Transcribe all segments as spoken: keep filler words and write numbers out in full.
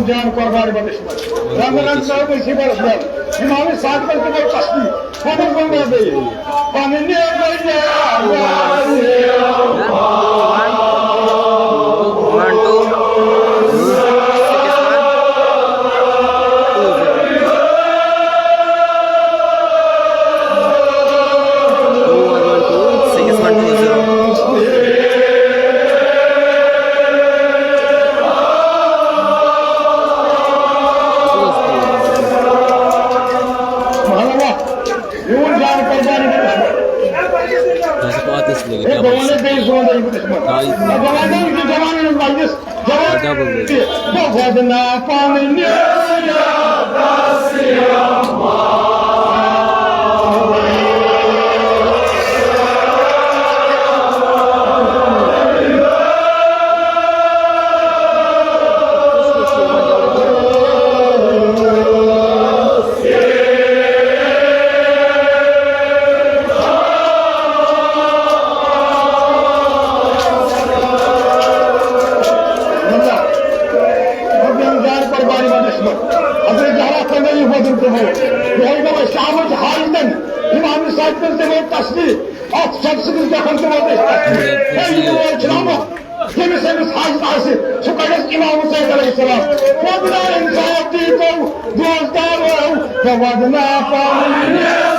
جان قربان بدش۔ رنگ رنگ نام اسی برس میں۔ امام صادق کی بہت تسبیح۔ پنن بندہ دے۔ پنن بندہ۔ One, two, six, one, two, zero. Two one one two six one two zero. سبحان اللہ۔ میون جان قربانی۔ جیسے بات اس لیے کیا بول سکتے ہیں؟ ہاں، یہ کیا بول رہے ہیں؟ رب انگار قربانی بدشمن۔ حضرت زہرا کنگی وزن تمو۔ یہی نو شامت حاجتن۔ امام صاحب تمو تسبیح۔ اتھ شخص کس دفن تمو۔ اے یہِ وول چھُنہ ییٚمِس أمِس حاجت آسہِ، سُہ کڑٮ۪س امام حسین علیہ السلام۔ ربنا انصاف دیٖتو، دوستدارو، تہٕ ودنا پننِس۔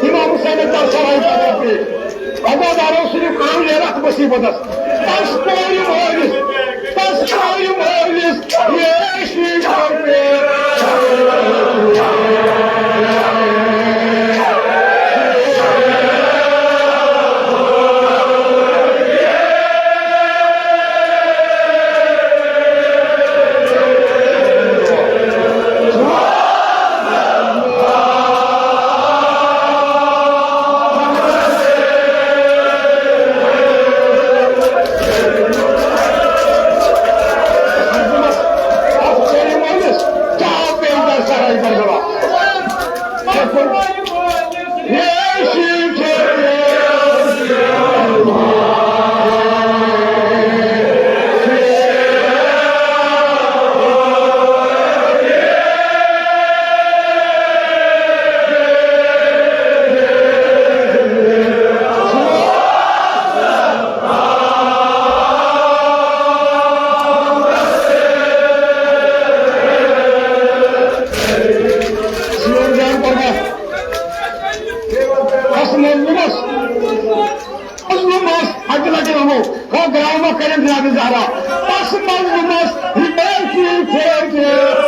امام حسین کا سرائی کا۔ عزادارو، صرف کٲم نیرِ اَتھ مُصیٖبتَس۔ تَس کورِ مٲلِس، تَس کورِ مٲلِس، یے شیٖشو پے۔ مظلومس، اَکہِ لَٹہِ وَنو، ہو گرٛاوما کَرٮ۪ن جناب زہرا۔ پَس مظلومس، یہِ کَرِ ٹھیٖک، ٹھیٖک، ٹھیٖک۔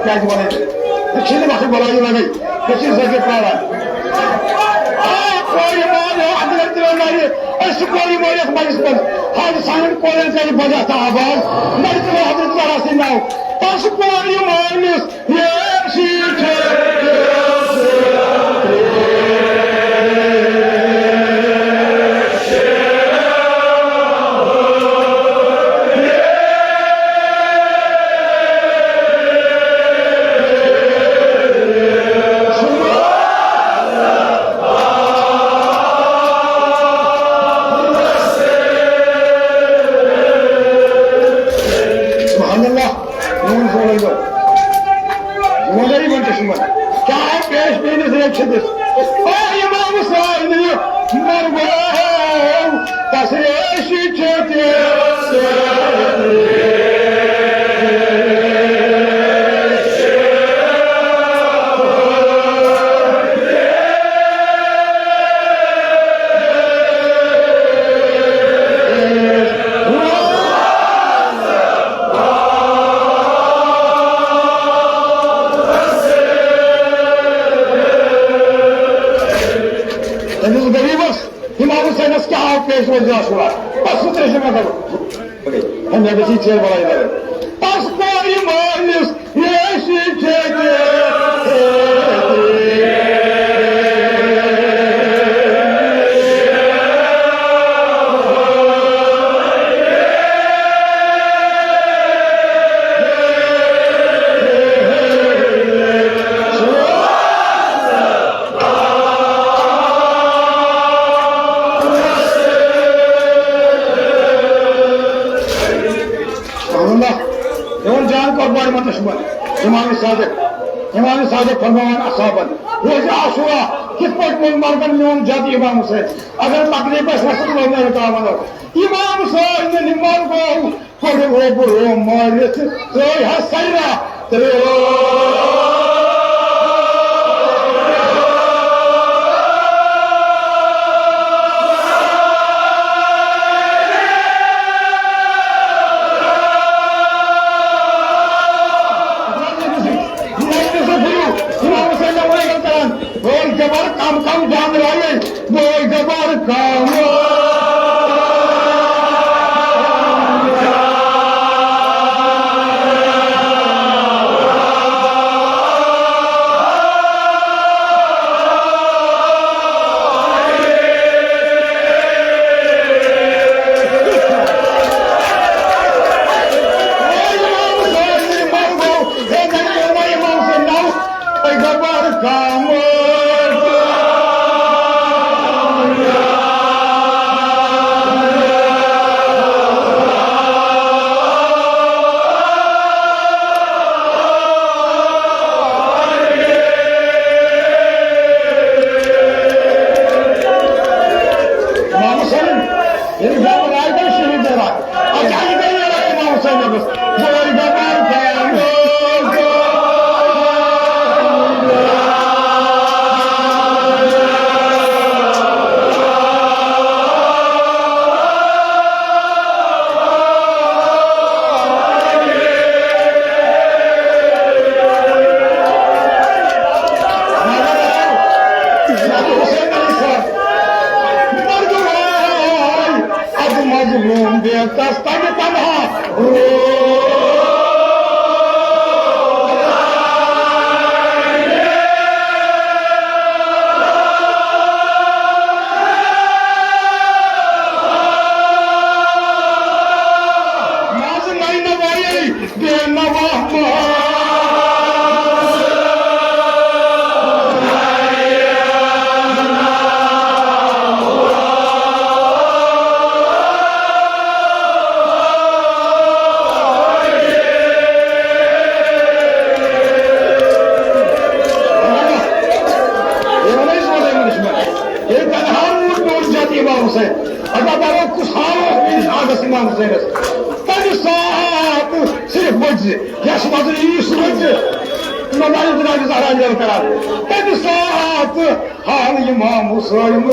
کیٛازِ وَنان؟ مےٚ چھِنہٕ وَتھٕ بَلایہِ لَگٕنۍ، مےٚ چھِ زَگہِ پرٛاران۔ آ، کورِ مول، اَتھ گَرِ تہِ لَگہِ، أسۍ چھِ کورِ مول یَتھ مَجلِس منٛز۔ حال سانٮ۪ن کورٮ۪ن کَرِ بَجا تہٕ آباد، مَرِ تہِ حضرت ذرا سٕنٛدۍ ناو۔ تَس کورِ مٲلِس سبحان اللہ۔ میون زورے گوٚو۔ وۄنۍ گٔے یِمن چشمن۔ کیٛاہ آو پیش میٲنِس ریچھِ دِس؟ او امام سارنٕے مرواو، تس ریشہِ چھِ تہِ۔ تٔمِس غریٖبس امام حسینس کیٛاہ آو پیش روزِ آسُن؟ بس سُہ ترٛیشہِ مےٚ کرُن۔ ہے، مےٚ گژھِ یہِ ژیر بلاے لگٕنۍ۔ تس کورِ مٲلِس ریشہِ چھِ تہِ۔ سبحان اللہ۔ میون جان قربان مت شمار۔ امام صادق، امام صادق فرماوان اصحابن، روزِ عاشورہ کِتھ پٲٹھۍ ووٚن مرگن میون جد امام حسین؟ اگر تکلیف آسہِ، وسط روزنہٕ رُکاوان اوس۔ امام حسین نِمر گوٚو، کوٚڑ اوبُر مٲرِتھ، ترٛٲے ہا سرا۔ بوے گبر کم کم جان رایے، بوے گبر کم۔ امام حسین، ییٚلہِ زن رایگڑھ شہید نیران، اچانک گٔے لڑٲے امام حسینس۔ بوے گبر کم۔ حسین علیہ السلام۔ مردم آے، اد مظلوم بے کس تن تنہا۔ منٛزٕ نَیہِ نَوایہِ بے نوا ماز۔ ییٚلہِ تنہا روٗد میون جد امام حسین، ادا بابا کُس حال اوس میٲنِس آغس امام حسینس؟ تمہِ ساتہٕ صرف بٔچھِ، یس منٛز یی سُہ بٔچھِ، نمازِ جناب زہرا نیرٕ کران۔ تمہِ ساتہٕ حال امام حسین۔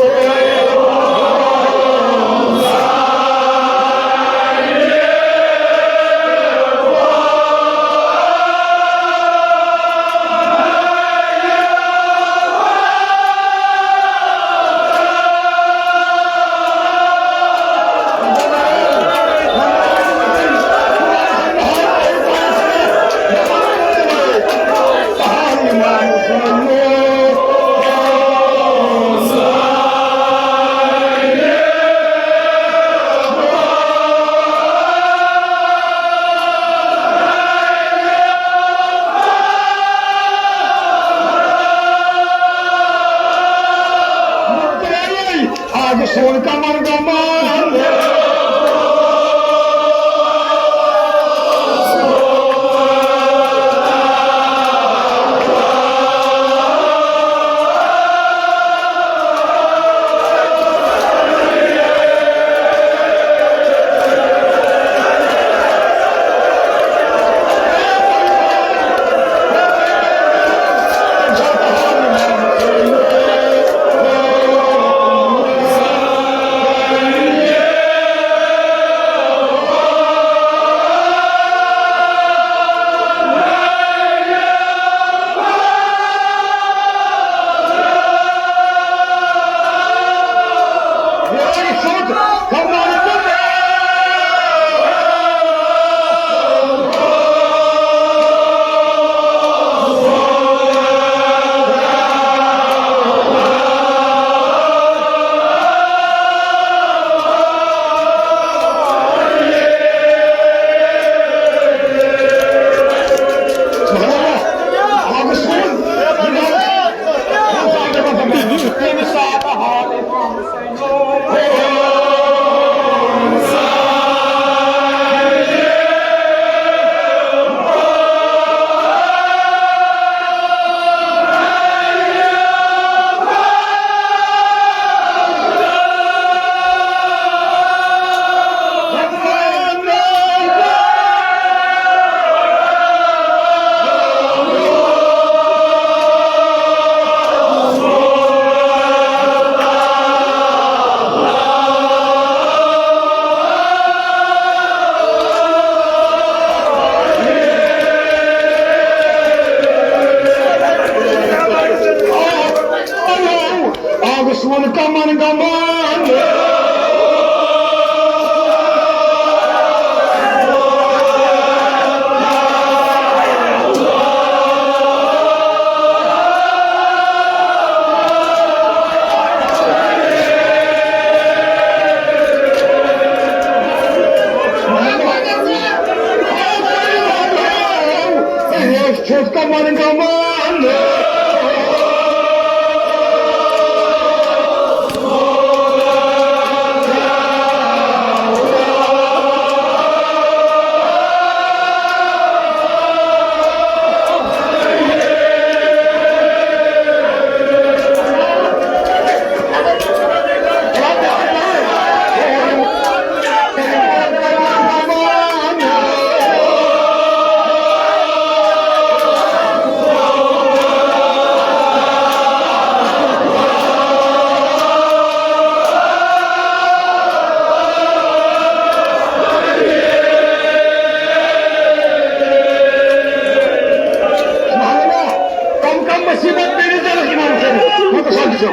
کم کم مصیبت پیٚیہِ نہٕ ضروٗرت امام صٲبَس، مطلب سمجھو۔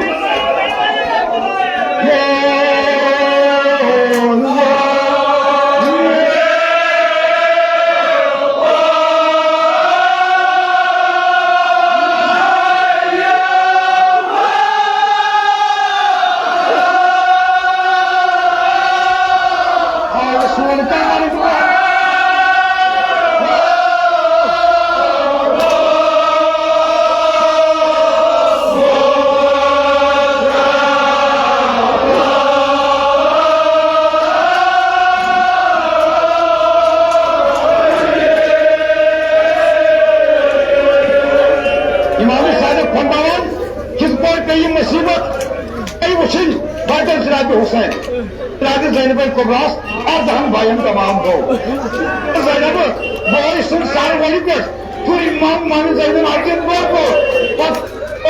امام صادق فرماوان، کِتھ پٲٹھۍ پیٚیہِ مُصیبت، پیٚیہِ وٕچھِنۍ بدل جناب حسین، جناب زینب کبریٰ ہَس اَردَہَن بایَن تمام گوٚو۔ زینب بٲے سُنٛد سر ؤلِو پٮ۪ٹھ، پھر امام مامِ زینب عابدین بٲے گوٚو۔ پتہٕ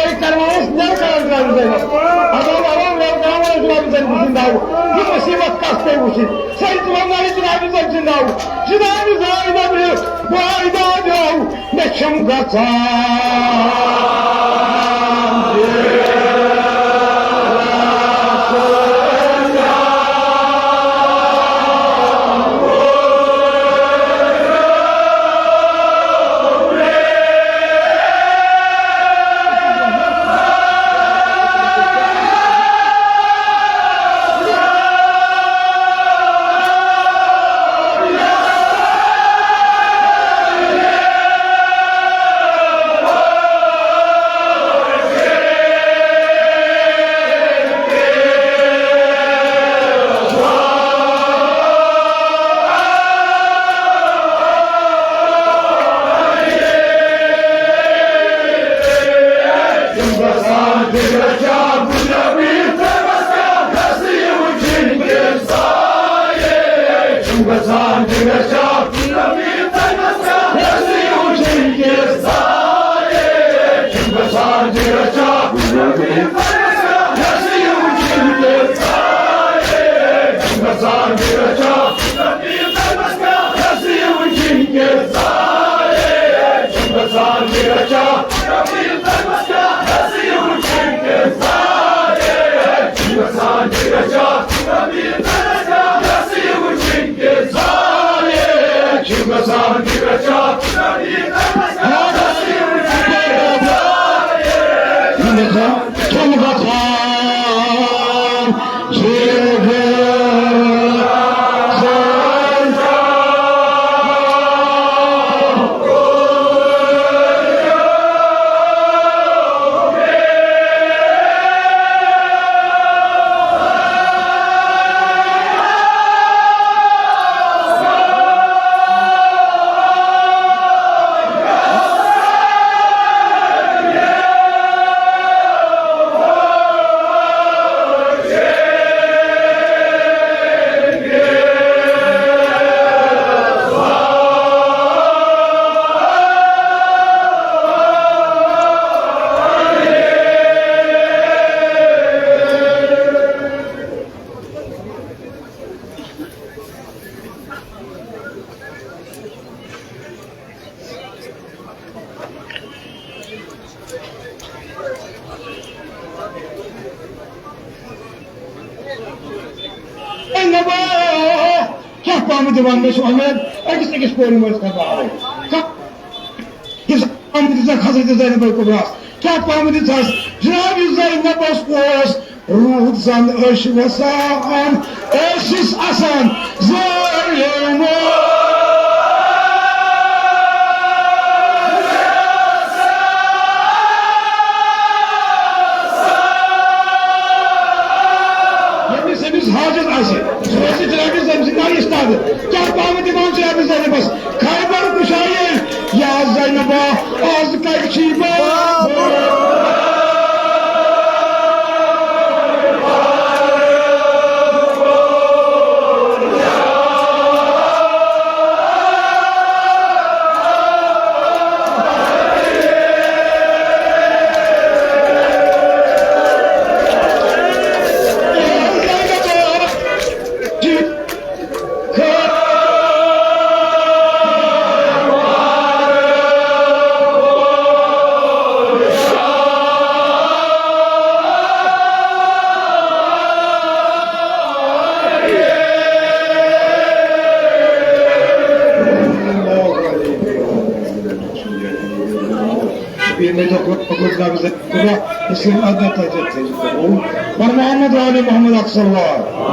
أڑۍ کرناوس نٮ۪ل کران جناب زینب۔ اگر ورو نٮ۪ل کران ورو جناب زینب سُنٛد ناو۔ یہِ مُصیبت کَس پیٚیہِ وٕچھِنۍ؟ سید امام علی جناب زینب سُنٛد ناو۔ جناب زینب یہِ بٲے داد آو۔ مےٚ چھُم گژھان۔ اے نبا، کیٛاہ پامہٕ دِوان مےٚ چھُ اُمید أکِس أکِس کورِ منٛز کَتھ آوٕے۔ کانٛہہ یُس آمُت یُس زَن حضرت زینب کبریٰ کیٛاہ پامہٕ دِژہَس؟ جناب یُس زینبَس اوس روٗد زَن ٲسۍ وَسان، ٲسِس آسان زٲلِمو۔ کیٛاہ پاوٕ دِوان چھِ أمِس زینبس؟ خیبر کُشایہِ، یا زینبا، از کتہِ چھی باب؟ ییٚمہِ دۄہ کوٚر، کوٚر نبی زن کوٚر اسلام ادب تجد تجد قبول۔ پر محمد آل محمد اکثر وار۔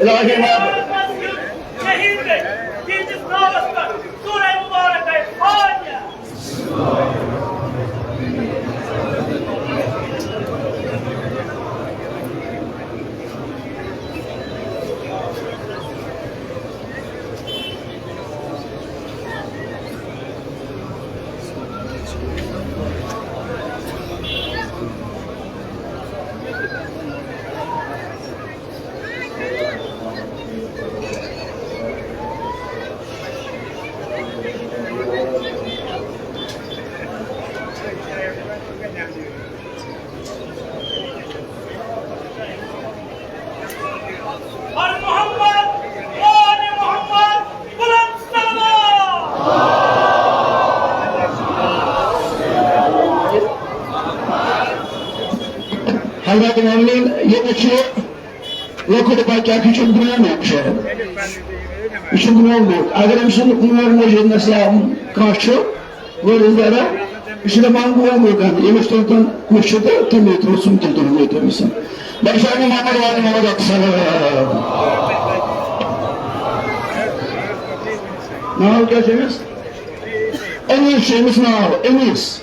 الہی مدد۔ شہید گٔے، تِہنٛدِس ناوس پٮ۪ٹھ سورہ مبارک آیہِ فاتحہ۔ اور محمد، آل محمد، بلند صلوات۔ حضرات مومنین، ییٚتہِ چھُ لۄکُٹ بچہ اکھ، یہِ چھُ گرٛینٛڈ اکھ شاید۔ یہِ چھُ گرٛینٛڈ اکھ۔ اگر أمۍ سُنٛد مول موج ییٚتہِ نَس یا کانٛہہ چھُ، وٲلِس دَرا، یہِ چھُ دَپان، گوٚو مےٚ کانٛہہ، ییٚمِس تۄہہِ تِم کُس چھُ تہٕ تِمے ترٛوو ژھُن تیٚلہِ تُہُنٛدُے تٔمِس۔ بَچہِ آیہِ محمد وارِ محمد اکھ سلام۔ ناو کیٛاہ چھُ أمِس؟ أنیٖس چھُ أمِس ناو، أنیٖس۔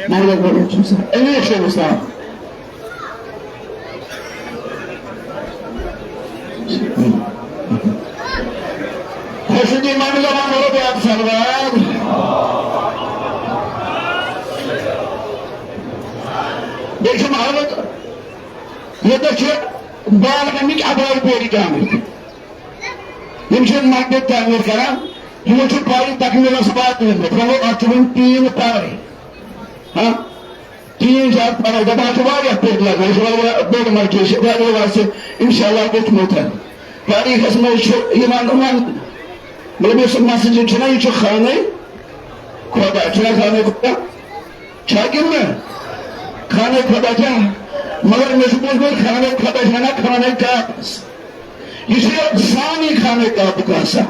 محمد اکبر چھُ أمِس ناو، أنیٖس چھُ أمِس ناو۔ خۄشکی منٛز دَپان، مطلب، بیٛاکھ سلوات۔ بیٚیہِ چھُ محلہٕ، ییٚتٮ۪تھ چھِ باغ اَمِکۍ اَبرار پیٖرِتھ آمٕتۍ۔ یِم چھِ مسجد تعمیٖر کران، یِمو چھُ پَے تکمیٖلَس واتنٲومٕتۍ، مطلب، اَتھ چھُ وُنہِ ٹیٖن پَرٕے۔ ہاں؟ ٹیٖن چھِ اَتھ پَرٕے، دَپان چھِ واریاہ پھِرِ لَگان، یہِ چھُ واریاہ بوٚڑ مسجد، یہِ چھِ واریاہ وَسہِ، اِنشاءاللہ، ووٚتھمُت۔ تٲریٖخَس منٛز چھُ یِوان، یِوان، مطلب، یُس مسجد چھُنہ، یہِ چھُ خانَے خۄدا، چھُنہ خانَے خۄدا؟ چھا کِنہٕ نہٕ؟ خانَے خۄدا چھا؟ مگر مےٚ چھُ بوٗزمُت خانَے خۄدا چھِ وَنان خانَے کعبَس۔ یہِ چھُ سانی خانَے کعبُک آسان۔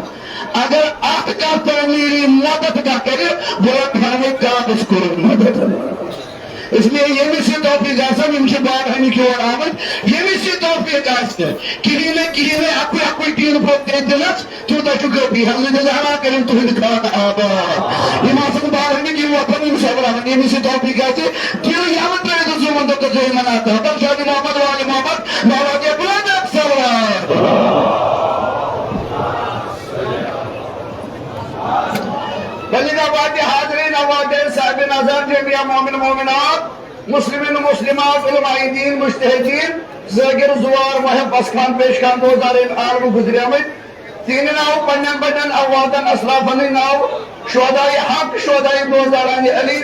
اگر اَتھ کانٛہہ تعمیٖری مدد کانٛہہ کَرِ، گوٚو خانَے کعبَس کوٚرُن مدد۔ اس لیے ییٚمِس یہِ توفیٖق آسان، یِم چھِ بارہَنٕکۍ یور آمٕتۍ، ییٚمِس یہِ توفیٖق آسہِ، کِہیٖنۍ نہٕ، کِہیٖنۍ نہٕ، اَکُے، اَکُے ٹیٖن پھوٚت دِتھ دِلَس، تیوٗتاہ چھُ کٲفی۔ حضرت زہرا کٔرِن تُہٕنٛدِ خانہٕ آباد۔ یِم آسَن بارہَنٕکۍ یِم وۄتھَن، یِم سۄمبراوَن، ییٚمِس یہِ توفیٖق آسہِ، دِل یَلہٕ ترٛٲوِتھ زُوَن دۄہ تہٕ زُوَن اَتھا۔ بَخشاونہِ محمد والِ محمد، محمد یہِ بُلند اَکھ سلام۔ اذان جميع مومن مومنات، مسلمین مسلمات، علماء دین، مجتہدین، ذاکر زوار، محب اسخان پیش خان، دوزدارین عالم گزریمت۔ تہندِ ناو پننٮ۪ن بڑٮ۪ن امواتن اسلافن ہٕنٛدۍ ناو، شہداء حق، شہداء دوزداران علی،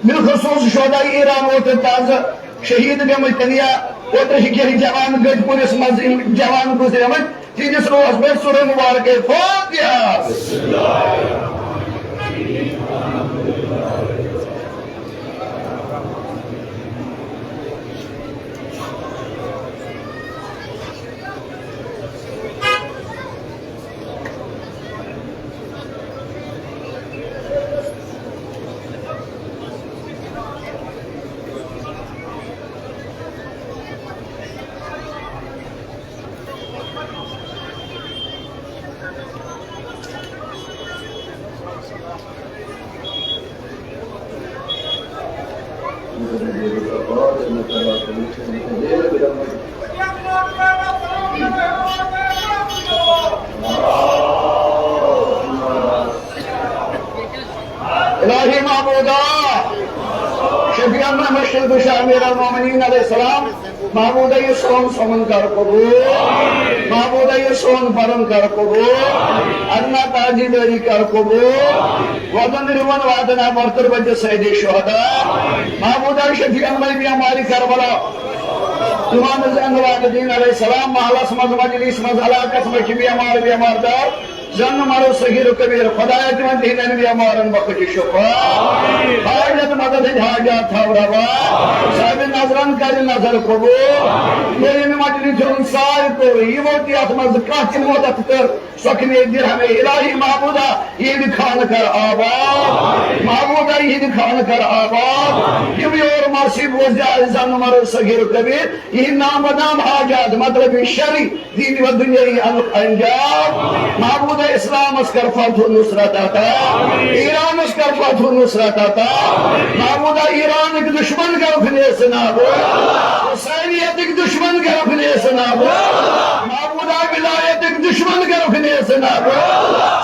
بالخصوص شہداء ایران اوترٕ تازٕ شہید گٔمٕتۍ یا اوترٕ چھِ کینٛہہ جوان گٔٹۍ پوٗرِس منٛز یِم جوان گُزریمٕتۍ، تِہنٛدِس روحس پٮ۪ٹھ سورہ مبارکہ فاتحہ۔ الہی معبودا، شفیع مشرق شاہ امیر المومنین علیہ السلام، معبودا، یہِ سون سومن کر قبول، معبودا، یہِ سون پرن کر قبول، ادنا تاجدٲری کر قبول، وۄدُن رِوَن واتنا برتر بچ سید شہدا، معبودا، شفیع مے بیمار کربلا، امام زین العابدین علیہ السلام، محلس منٛز، مجلس منٛز، علاقس منٛز چھِ بیمار، بیمار دار، زن مرو صغیر و کبیر، خدایا، تِمن تِہنٛدٮ۪ن بیمارن بخش شفا۔ حاجت مدد ہٕنٛدۍ حاجات تھاو روا۔ صاحب نظرن کر نظر قبول۔ ییٚلہِ مجلس ہُنٛد ساے کوٚر، یِمو تہِ اتھ منٛز کانٛہہ تہِ مدد کٔر، سۄ کھنے درہمے الہی معبودا، یِہنٛدِ خانہٕ کر آباد۔ معبودا، یِہنٛدِ خانہٕ کر آباد۔ یِم یور مرثی بوزِ آے، زن مرو صغیر و کبیر، یِہنٛدۍ نام بدنام حاجات، مطلب یہِ شرٕے، دینی و دنیاوی انُک انجام۔ معبودہ، اسلامس کر فتح و نصرت عطا۔ ایرانس کر فتح و نصرت عطا۔ معبودہ، ایرانٕکۍ دشمن کرُکھ نیست نابود۔ حسینیتٕکۍ دشمن کرُکھ نیست نابود۔ معبودہ، ولایتٕکۍ دشمن کرُکھ نیست نابود۔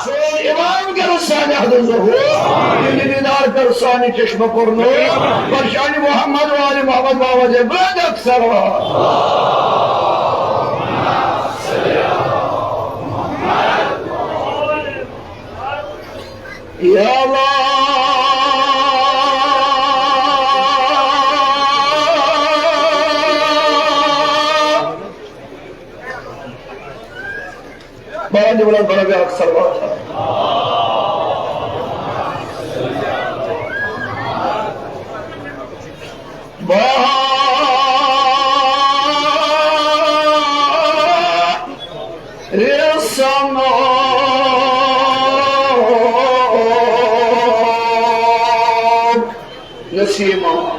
سون امام کرُکھ صالح ظہور۔ یِہنٛدِ دیدار کر سانہِ چشمہٕ پُر نور۔ بر شانِ محمد و آل محمد باوجہ بدک صلوات۔ یا اللہ۔ بارہ جملہ بڑا بیاکھ صلوات۔ بہار سماک نسیمہ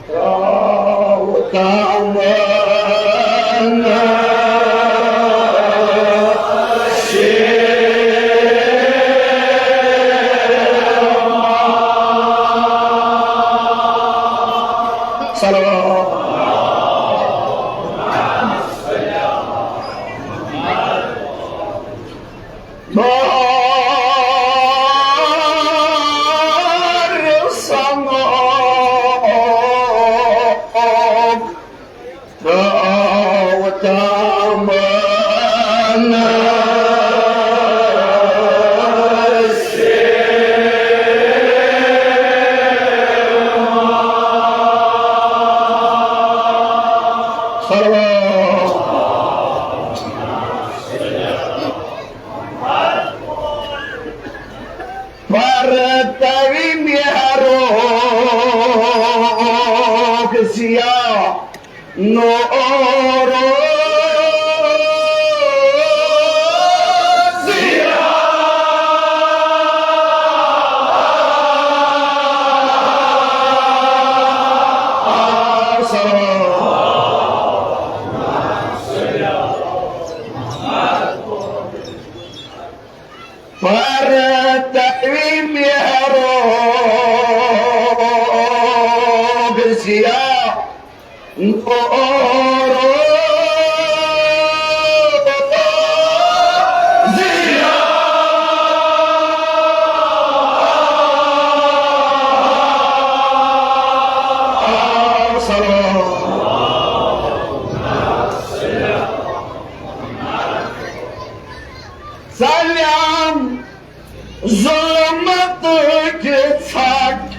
راوتامہ نسیمہ۔ صلوات۔ بہار سماک راوتامہ نسیمہ۔ صلوات۔ پرتوی مہروک ضیا نورو ضیا۔ پرتوی مہروک ضیا نورو ضیا۔ سلام ظلمت کی ژھٹھ،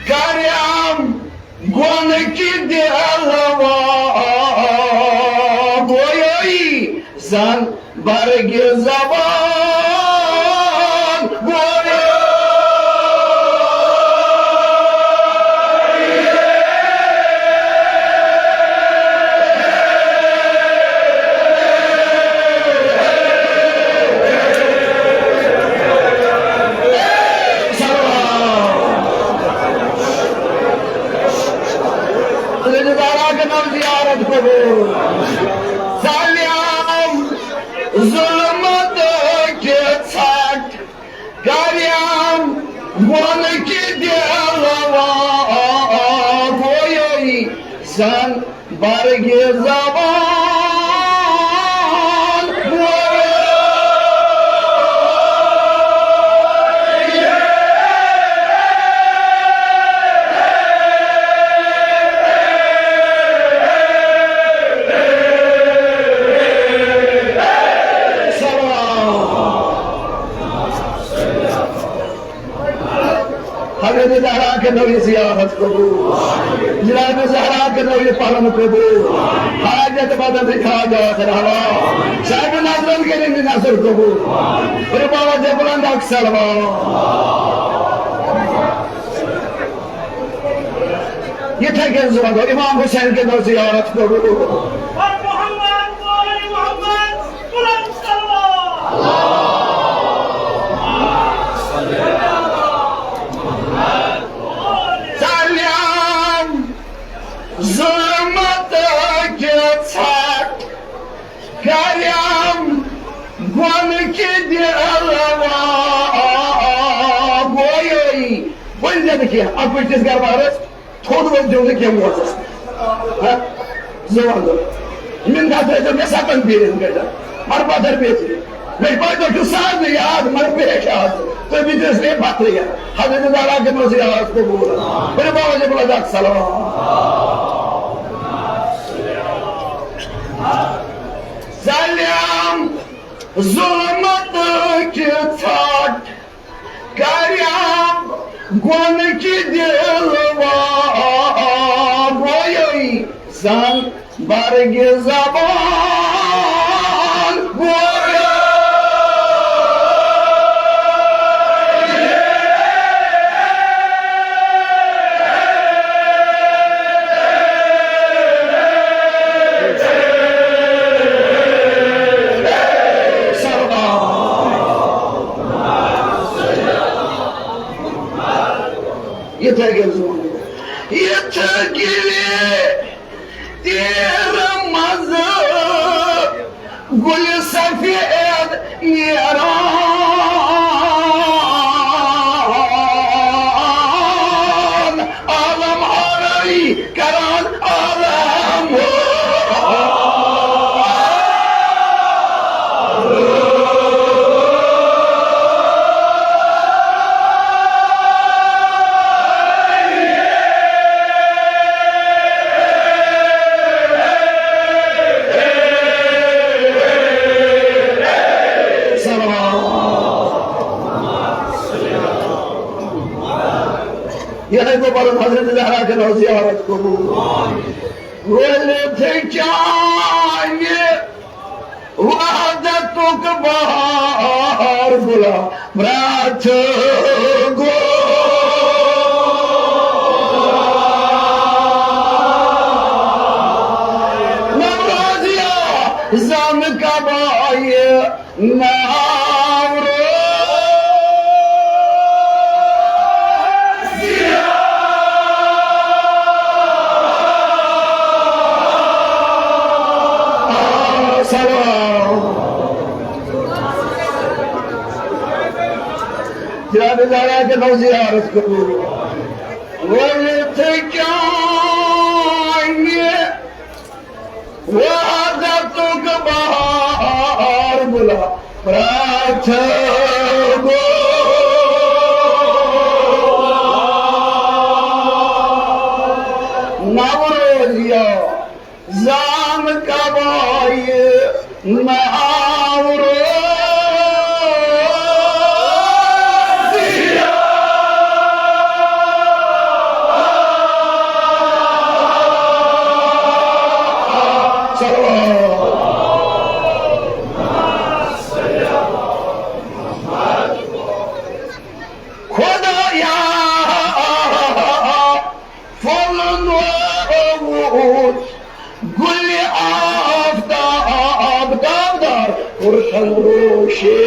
کریم گۄنہٕ کہِ دِلوا گویٲیی زن برگِ زبان گویٲیی۔ زیارت قبول۔ سلام ظلمت کی ژھٹھ، کریم گۄنہٕ کہِ دِلوا گویٲیی زن برگِ زبان گویٲیی۔ حضرت زہرا کرنٲیِو یہِ زیارت قبول۔ جناب زہرا کرنٲیِو یہِ پرن قبول۔ حاجت بدن تہٕ حاجات روا۔ صاحب نظرن کٔرِو یہِ نظر قبول۔ رباوت بلند اکھ صلوات۔ یِتھے کٔنۍ زٕ وَنو، امام حسین کرنٲیِو یہِ زیارت قبول۔ محمد، محمد، بلند صلوات۔ سلام ظلمت کی ژھٹھ، کریم گۄنہٕ کہِ دِلوا گویٲیی۔ ؤنۍ زِ نہٕ کینٛہہ، اَپٲرۍ کِس گرٕ بارس تھوٚد ؤتھۍ زیو نہٕ کینٛہہ موزس۔ ہا؟ زٕ وَنٛدٕ۔ مِنتھا تھٲیزیو مےٚ ستن پیٖرٮ۪ن پٮ۪ٹھ۔ مگر پتھر پیٖرِ۔ مےٚ چھِ پَے تۄہہِ چھُو سارنٕے یاد، مگر پیش آز۔ تُہۍ بِچٲرِس مےٚ پتھرٕے۔ حضرت زہرا کہِ منٛز یاد قبول۔ بٔرِو بابا جی بلند اکھ صلوات۔ سلام ظلمت کہِ ژھٹھ، کریم گۄنہٕ کہِ دِلوا گویٲیی زن برگِ زبان گویٲیی۔ یِتھے کٔنۍ زٕ وَنو۔ یِتھ گِلہِ تیرٕ منٛزٕ گُلہِ سفید نیران، عالم آرٲیی کران عالم۔ یِہوٚے گوٚو پَنُن حضرت زہرا کہِ ناوٕ زیارت قبول۔ ؤلِتھ چانہِ وحدتُک بہار گُلہ پرٛٮ۪تھ گوٚو۔ نوروزیا زَن کبایہِ ناو روزیا۔ سلام۔ جناب زہرا کہِ ناوٕ زیارت قبول۔ ؤلِتھ چانہِ وحدتُک بہار گُلہ پرٛٮ۪تھ گوٚو۔ نوروزیا زَن کبایہِ ناو روزیا۔ پُرخلوشی۔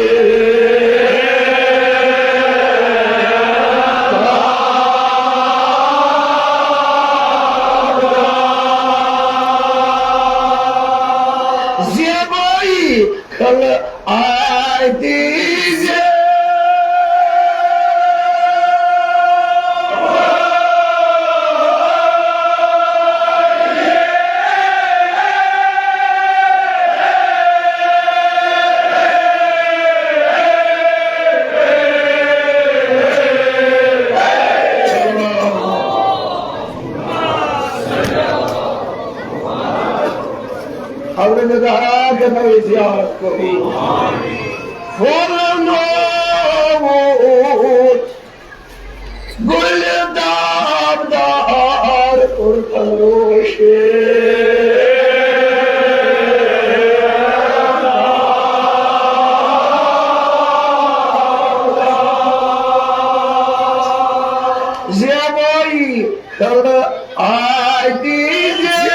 زیبایی خلعتی زیب۔ حضرت زہرا کے نوی زیارت کو بھی پھولنووت گل داغدار پرخروشی۔ زیبایی خلعتی دیدی۔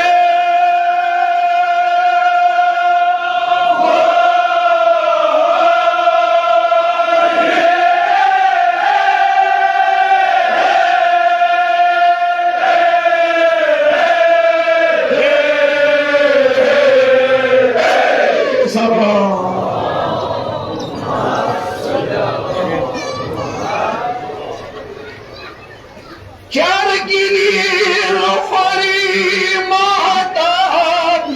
سلام۔ چرگی نیل فری ماہتاب،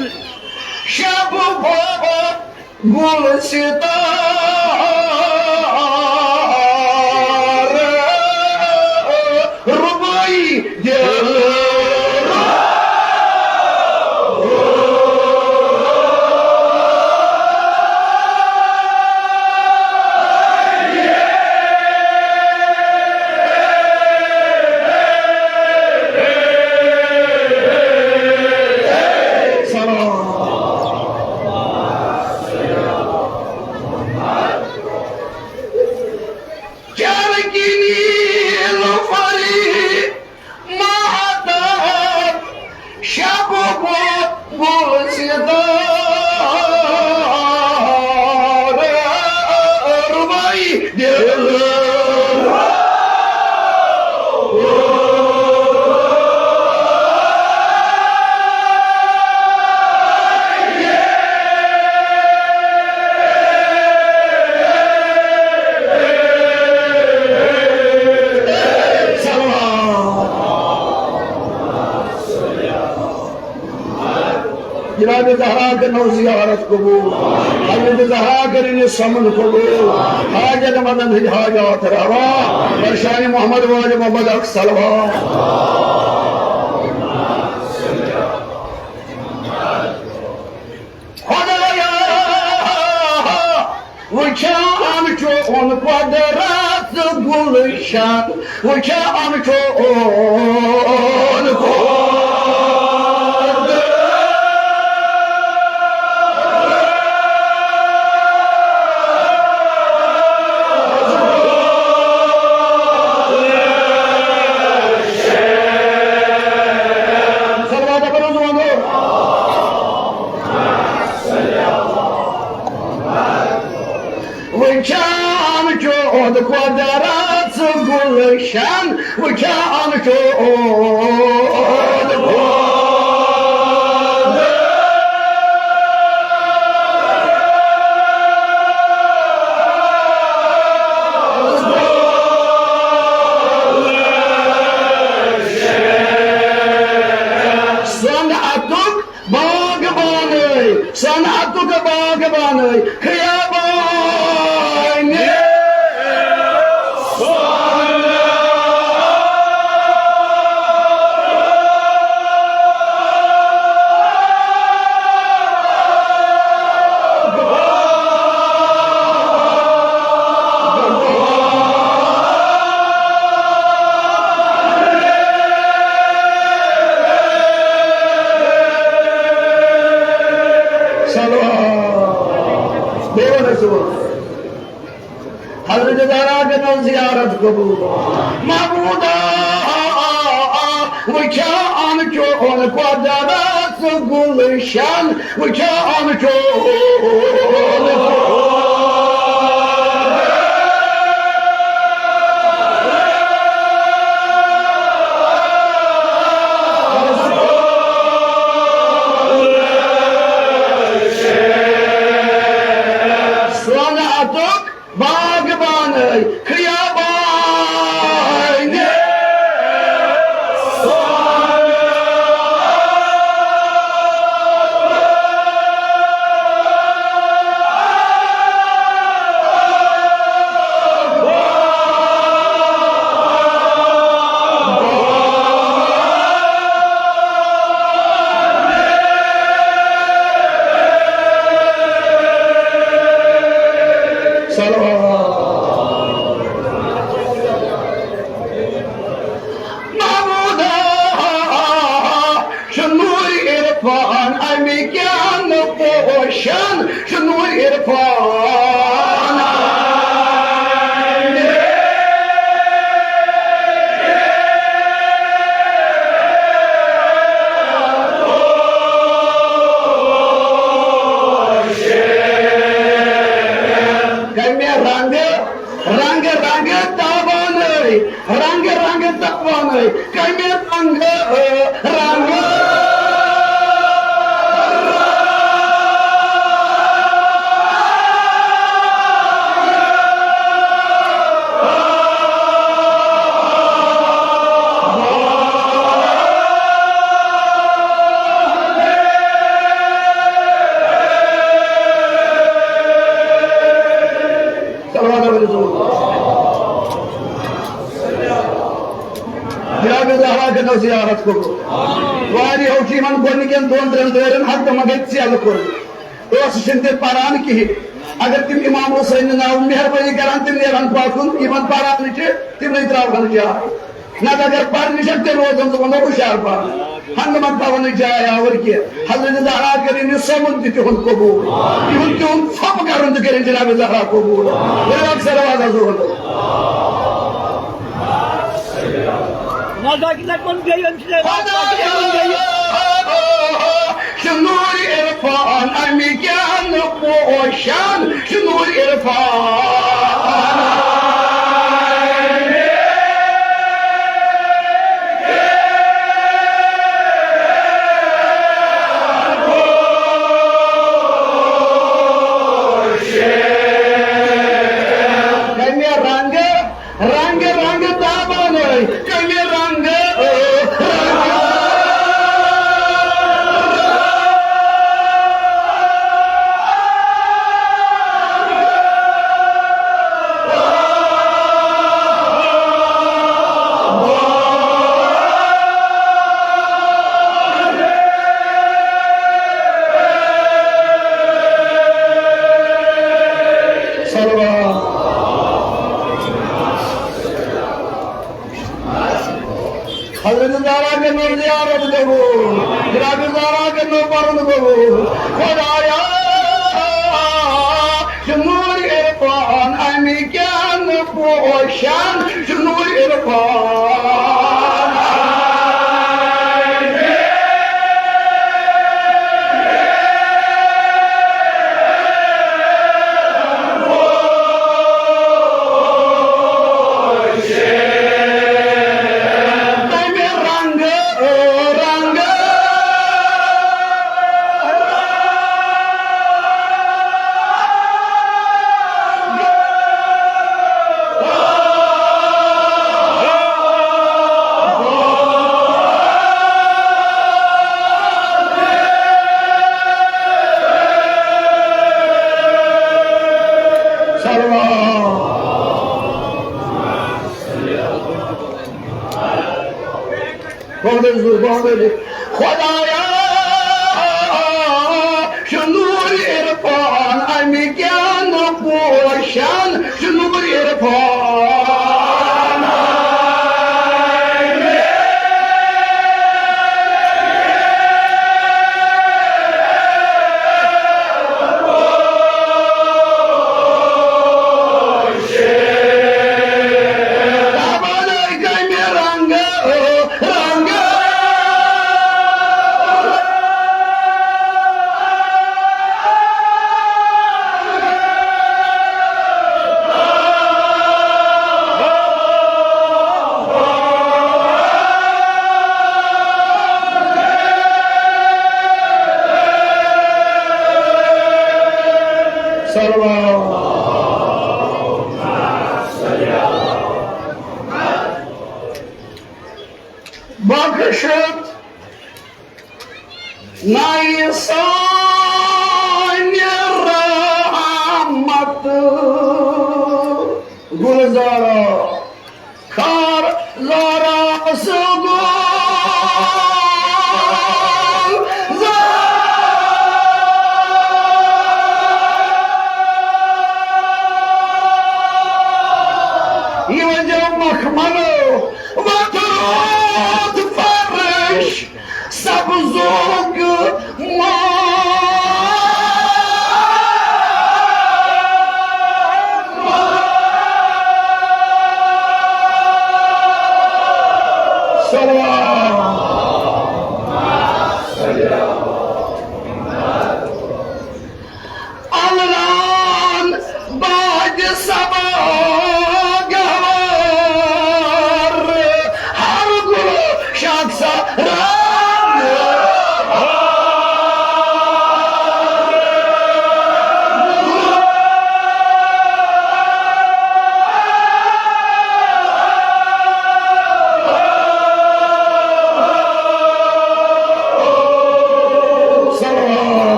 شب بابا گل ستار، ربائی دل۔ چرگی نیل فری ماہتاب، شب کو گل ستار، ربائی دل۔ جناب زہرا کٔرنو زیارت قبول، حضرت زہرا کٔرِن یہِ سمن قبول، حاجت مندن ہٕنٛدۍ حاجات روا، بر شان محمد وال محمد اکھ صلوات۔ خدایا، وٕچھان چون قۄدرت گُلشن، وٕچھان چون قۄدرت۔ صلوات پٔرِو زُوانو۔ وٕچھان چون قۄدرت گُلشن، وٕچھان چون قۄدرت۔ صنعتُک باغبانٕے، صنعتُک باغبانٕے، خیابانِ صلوات۔ بیٚیہِ وَنو سُہ۔ حضرت زہرا کٔرنو زیارت قبول۔ محمودا، وٕچھان چون قۄدرت گُلشن، وٕچھان چون صلوات۔ محمودا، چھُ نوٗرِ عرفان اَمہِ کیٛاہ نہٕ پوشان، چھُ نوٗرِ عرفان۔ کمہِ رنگہٕ، رنگہٕ رنگہٕ تابانَے، رنگہٕ رنگہٕ تابانَے، کمہِ رنگہٕ، رنگہٕ۔ صلوات علیہ رسول۔ جناب زہرا کٔرنو زیارت قبول۔ واریاہو چھِ یِمن گۄڈٕنِکٮ۪ن دۄن ترٛٮ۪ن دٲرٮ۪ن ہفتہٕ منٛز گٔے ژیلہٕ کوٚرمُت۔ ٲسہٕ چھِنہٕ تِم پران کِہیٖنۍ۔ اگر تِم امام حسین ناو مہربٲنی کران، تِم نیران پکُن، یِمن پران چھِ، تِمنٕے ترٛاوہن جاے۔ نتہٕ اگر پرنہِ چھکھ، تیٚلہِ روزن ژٕ وۄنۍ ہُشار پہن۔ ہنگہٕ منٛگہٕ تھاوو نہٕ جاے آوٕر کینٛہہ۔ حضرت زہرا کٔرِن یہِ سومُن تہِ تِہُنٛد قبوٗل۔ یِہُنٛد تِہُنٛد ژھۄپہٕ کرُن تہِ کٔرِن جناب زہرا قبوٗل۔ ؤلِو اکھ صلوات حضور۔ نہ، ذاکر صٲب، ووٚن بیٚیہِ، أمۍ سٕنٛدِ خۄدایا، چھُ نوٗرِ عرفان، اَمہِ کیٛاہ نہٕ پوشان، چھُ نوٗرِ عرفان۔ کمہِ رنگہٕ، رنگہٕ رنگہٕ تابانَے، کمہِ رنگہٕ، رنگہٕ۔ صلوات۔ حضرت زہرا کٔرنو زیارت قبول، جناب زہرا کٔرنو پرُن قبول۔ خۄدایا، چھُ نوٗرِ عرفان، اَمہِ کیٛاہ نہٕ پوشان، چھُ نوٗرِ عرفان۔ تمہِ رنگہٕ، رنگہٕ۔ صلوات۔ بہادر زور، بہادر۔ خدایا، چھُ نوٗرِ عرفان، اَمہِ کیٛاہ نہٕ پوشان، چھُ نوٗرِ عرفان۔ صلوات۔ بخشت نایہِ سانہِ رحمت گلزارا۔ خار زارا سُہ گُل زار۔ منو وتھ روٗد فرش سبزُک ماما۔ الران باج صبا گوار، ہر گل شخص ران۔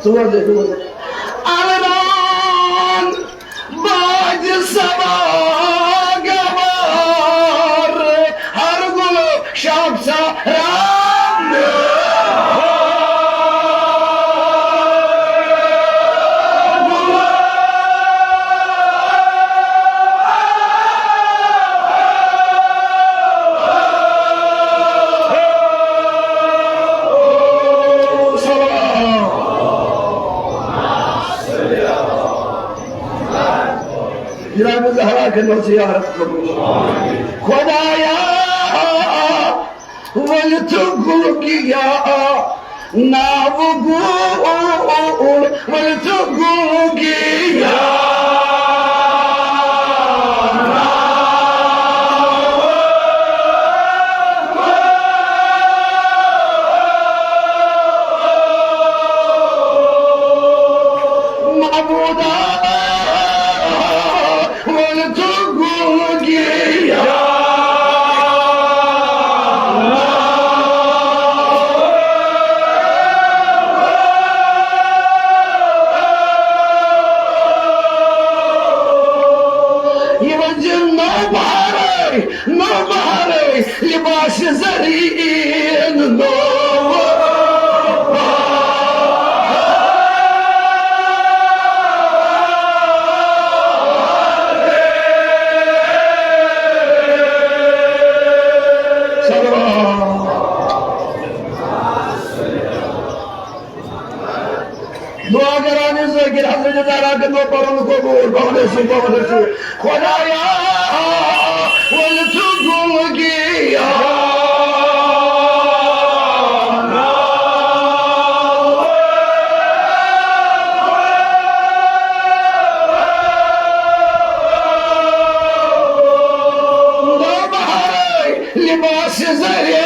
ژور دۄہ، ژور دۄہ۔ الران باج صبا گوار، ہر گل شب سا رام۔ جناب زہرا کٔرِو زیارت قبول۔ خدایا، ؤلِتھ گُلگیا ناو گول، ؤلِتھ گُلگیا۔ معبودا، ول تو گوگیا۔ یہ وجہ نو بہارے، نو بہارے، لباس زرین نو۔ دعا کران ذاکر حضرت تعالیٰ کٔرِو پرُن قبول، بہت شکر، بہت شکر۔ خدایا، ول تو گوگیا۔ لباس زرے۔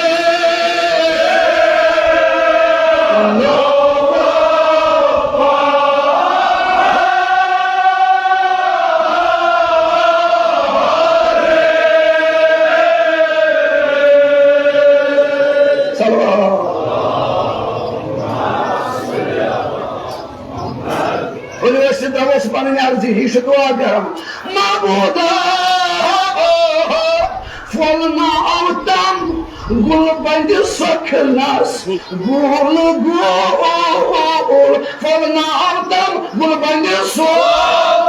ؤلِو أسۍ تہِ ترٛاوو أسۍ پنٕنۍ عرضی، یہِ چھُ دعا کران۔ معبودا، پھۄلناو تم گُلبندِ سۄکھنس گول گول، پھۄلناو تم گُلبندِ سۄکھ۔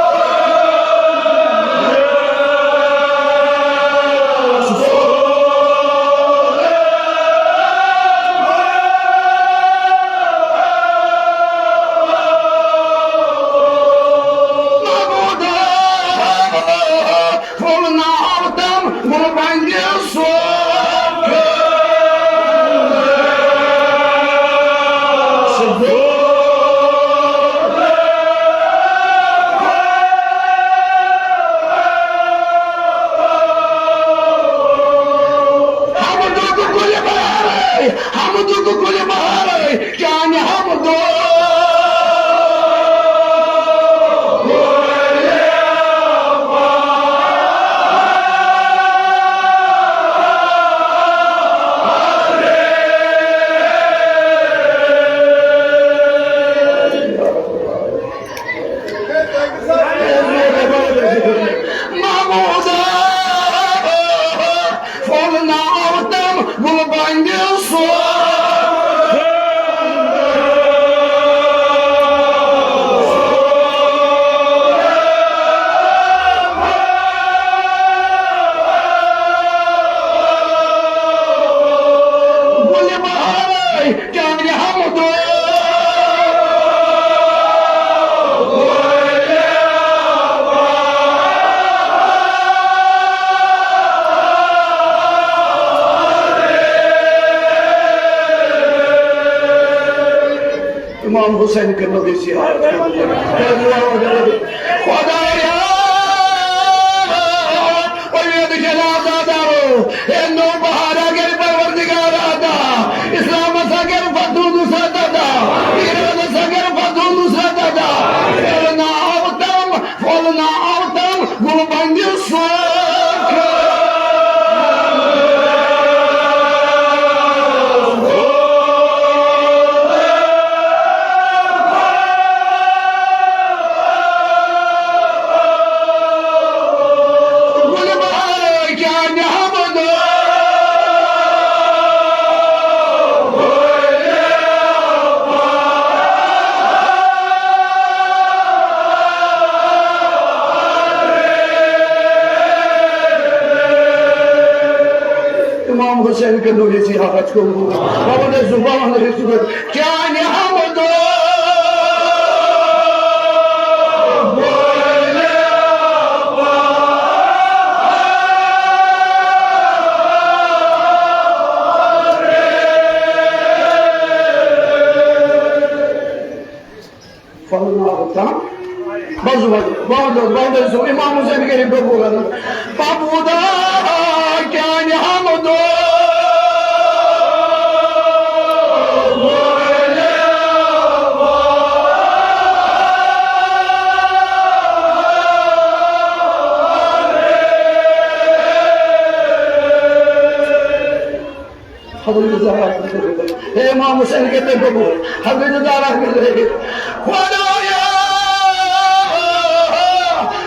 معبودا، پھۄلناو تم گُلبندِ سۄکھ۔ حمدُک گُلہِ بہارے، حمدُک گُلہِ بہارے، چانہِ حمدو۔ محمودا، پھۄلناو تم گُلبندِ سۄکھ۔ امام حسین کٔرِو بیٚیہِ زیارت۔ خدایا، امید جنازہ دارو، اے نوبہار اگر پروردگار عطا، اسلام سا کر فتح نصرت عطا، ایران سا کر فتح نصرت عطا، پھولنا آوتم، پھولنا آوتم، گل بندِ سوکھ۔ گل بہار کیا نعمت۔ امام حسین کٔرِو یہِ زیارت قبول۔ بابا دے زُبان رسول کیا نعمت۔ فلنا ہوتا۔ بس، بس، بس، بس، بس، امام حسین کٔرِو قبول۔ بابا دا کیا نعمت۔ حضرت زہرا، اے امام حسین کٔرِو قبول۔ حضرت زہرا کٔرِو۔ خدایا،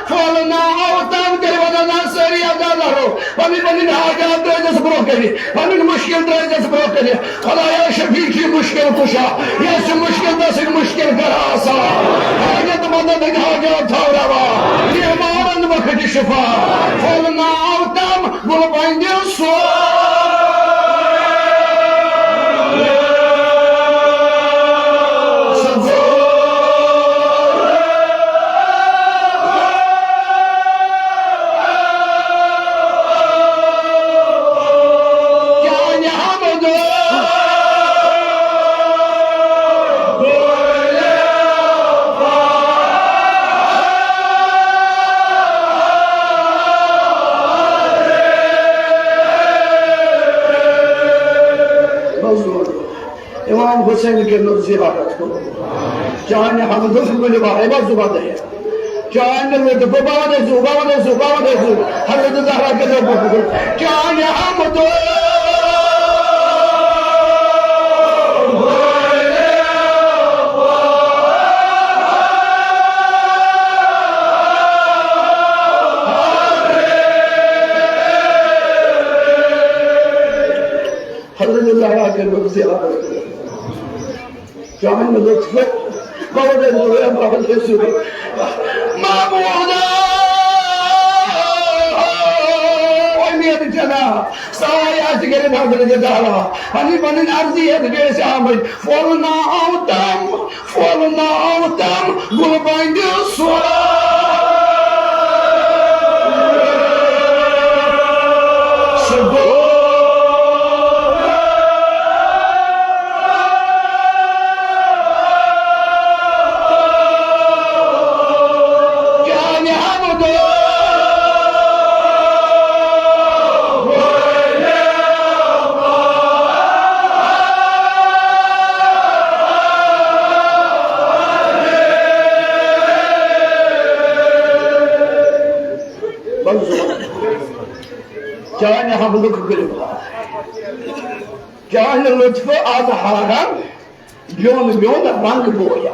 پھولنا آوتم، تیٚلہِ وَنان سٲری عزادارو، پنٕنۍ پنٕنۍ حاجات ترٲیزٮ۪س برٛونٛہہ کنہِ، پنٕنۍ مُشکل ترٲیزٮ۪س برٛونٛہہ کنہِ۔ خدایا شفیع چھُ مُشکل کُشا، یس چھُ مُشکل تس سۭتۍ مُشکل کر آسان، حاجت مندن ہٕنٛدۍ حاجات تھاو روا، بیمارن بخش شفا۔ پھولنا آوتم، گل بندِ سوکھ۔ کیا نعمت۔ امام حسین کٔرِو زیارت قبول۔ چانہِ حمدُک گُلہِ بہار، بس زُبان دے۔ چانہِ لطف، بابا دے زُبان دے، بابا دے زُبان۔ حضرت زہرا کٔرِو قبول۔ چانہِ حمدُک حضرت زہرا کٔرِو زیارت۔ چانہِ لطف، بابا دے زُبان، بابا دے زُبان۔ معبودا، امید جناح۔ سارے آسہِ گرِ حضرت زہرا۔ پنٕنۍ پنٕنۍ عرضی ہیٚتھ بیٚیِس آمٕتۍ۔ پھولنا آوتم، پھولنا آوتم، گل بندِ سوکھ۔ چانہِ حمدُک منظور۔ چانہِ حمدُک گُلہِ بہار۔ چانہِ لطفہٕ اظہارن میون میون رنگ بویا۔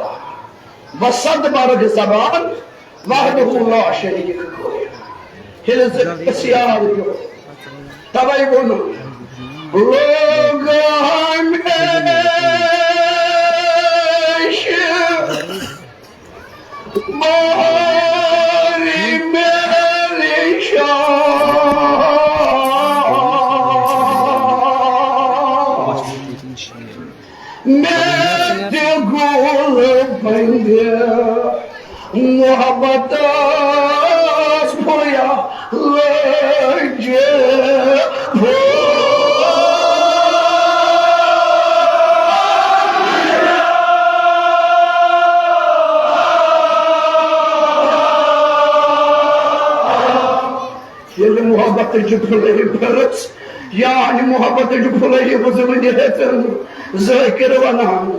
وسد برگ زبان وحدہ لا شریک گویا۔ ییٚلہِ زِ أسۍ یاد پیوٚو، توے ووٚنُم، لوگ ہمیشہ بہار میری شان۔ مےٚ تہِ گوٚو پننہِ محبتس پھُیا لٔج پھُ۔ محبتٕچ پھُلے بٔرٕژ، یعنی محبتٕچ پھُلے یہِ بہٕ زٕ وٕنہِ ہیٚژٕن۔ ذٲکِر وَنان،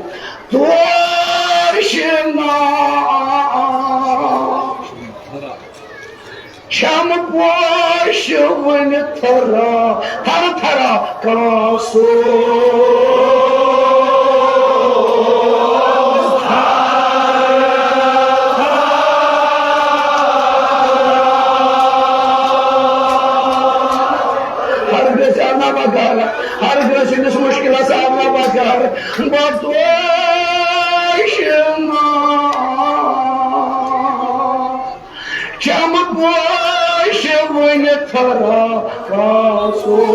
توشہِ نا چھَم پوشہِ وٕنہِ تھرا، تھرٕ تھرا کاسُر۔ ہر کٲنٛسہِ آو نہ بکار، ہر کٲنٛسہِ ہٕنٛدِس مُشکِلس آو نہ بکار۔ بہٕ توشہِ نا چمہٕ پوشہِ وٕنہِ تھرا کاسُر۔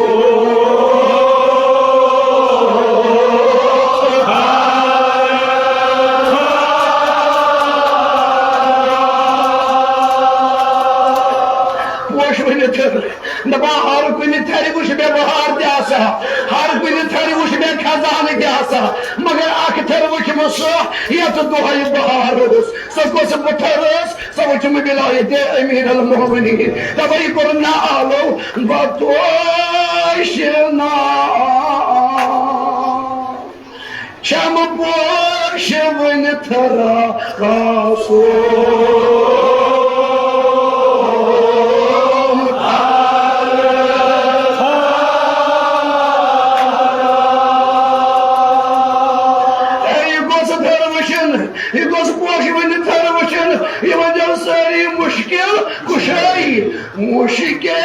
پوش ؤنِتھ چھِ دَپان، ہر کُنہِ تھرِ وٕچھ مےٚ بہار تہِ آسان، ہر کُنہِ تھرِ وٕچھ مےٚ خزانہٕ تہِ آسان، مگر اکھ تھٔر وٕچھ مےٚ سۄ، یَتھ دۄہے بہار اوس۔ سۄ کۄس بہار ٲس؟ سۄ وٕچھ مےٚ ولایت امیر المومنین۔ دَپان، یہِ کوٚر نہ آلو، بہٕ توشہِ نا چمہٕ پوشہِ وٕنہِ تھرا کاسُر۔ اے، یہِ گوٚژھ تھر وٕچھُن، یہِ گوٚژھ پوشہِ وٕنہِ تھر وٕچھُن، یہِ ؤنۍزیو سٲری مُشکِل کُشٲیی۔ مُشکِل کُشٲیی۔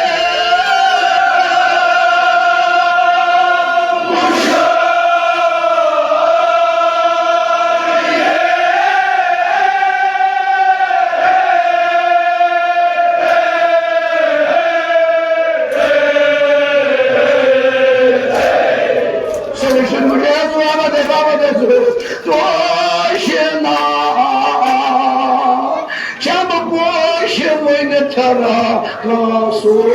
سُہ وٕچھُن مُشکِل، بابا دے، بابا دے، توشہِ نا چمہٕ پوشہِ وٕنہِ تھرا کاسُر۔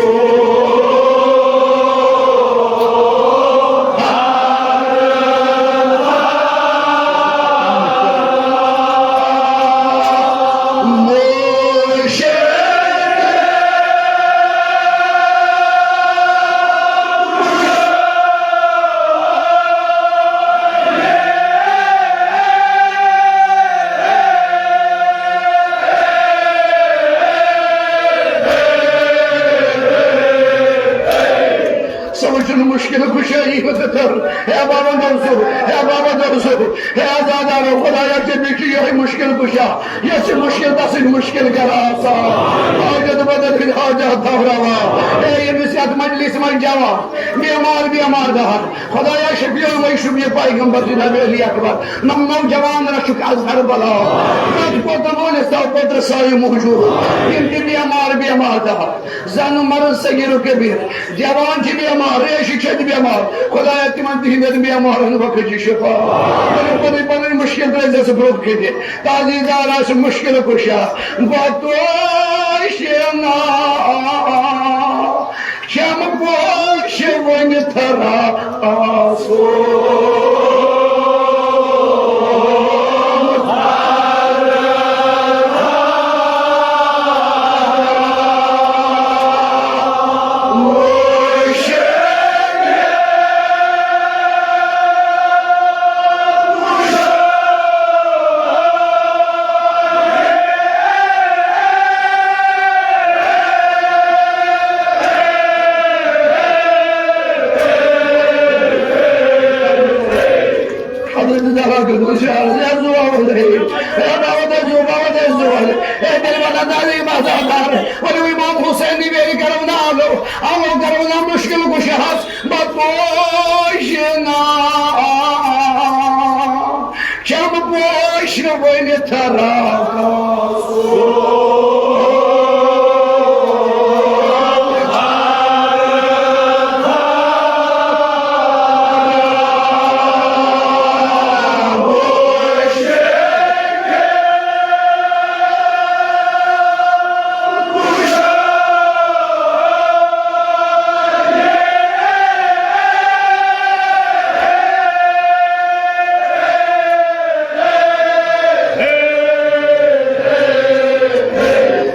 سُہ وٕچھُن مُشکِل کُشٲیی ہُنٛد تھر۔ ہے بابا دَرزو، ہے بابا دَرزو، ہے عزادارو، خدایا، ژےٚ بیٚیہِ چھُ یِہوٚے مُشکِل کُشا، یۄس یہِ مُشکِل تَسٕنٛدۍ مُشکِل کَران آسان۔ حاجت بدل ہٕنٛدۍ حاجت دۄہراوان۔ ہے ییٚمِس یَتھ مجلِس منٛز جوان، بیمار، بیمار دار، خدایا، شفیع المعشوق یہِ پیغمبر جناب علی اکبر، نم نوجوان رچھُکھ از کربلا۔ رت کوتم ٲسۍ تَو پوٚتُر سایہِ موٗجوٗد۔ یِم تہِ بیمار، بیمار دار، زن مرض صغیر و کبیر، جوان چھِ بیمار، ریشہِ چھٔتۍ بیمار۔ خدایا، تِمن تِہنٛدٮ۪ن بیمارن بخشہِ شفا۔ پنٕنۍ، پنٕنۍ، پنٕنۍ مُشکِل ترٲے زِ ژٕ برٛونٛہہ کِنہِ۔ تعزیٖزدار آسہِ مُشکِل کُشا، بہٕ توشہِ نا چمہٕ پوشہِ وٕنہِ تھرا کاسُر۔ حضرت زہرا کٔرِو شعر، یا زُوَل ہے، یا دعوت ہے زُو، دعوت ہے زُوَل۔ اے دِل والا دالی مزادار، ولو امام حسین نے میری کرم نہ آلو، آلو کرم نہ مشکل کُشاہَس، بہٕ توشہِ نا چمہٕ پوشہِ وٕنہِ تھرا کاسُر۔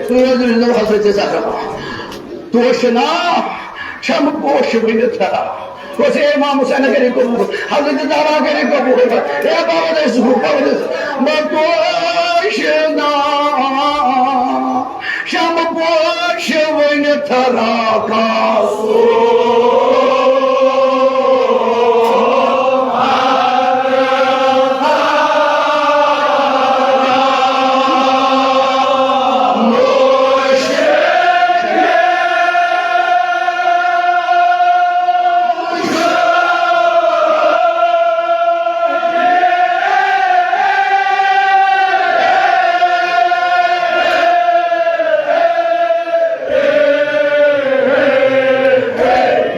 تُہۍ حضرت زہرا، توشہِ نا شمع پوش وٕنہِ تھرا۔ گوٚژھ ہے امام حسین کٔرِو قبوٗل، حضرت زہرا کٔرِو قبوٗل۔ ہے بابا دے سُہ، بابا دے سُہ۔ بہٕ پوشہِ نا شمع پوش وٕنہِ تھرا کاسو۔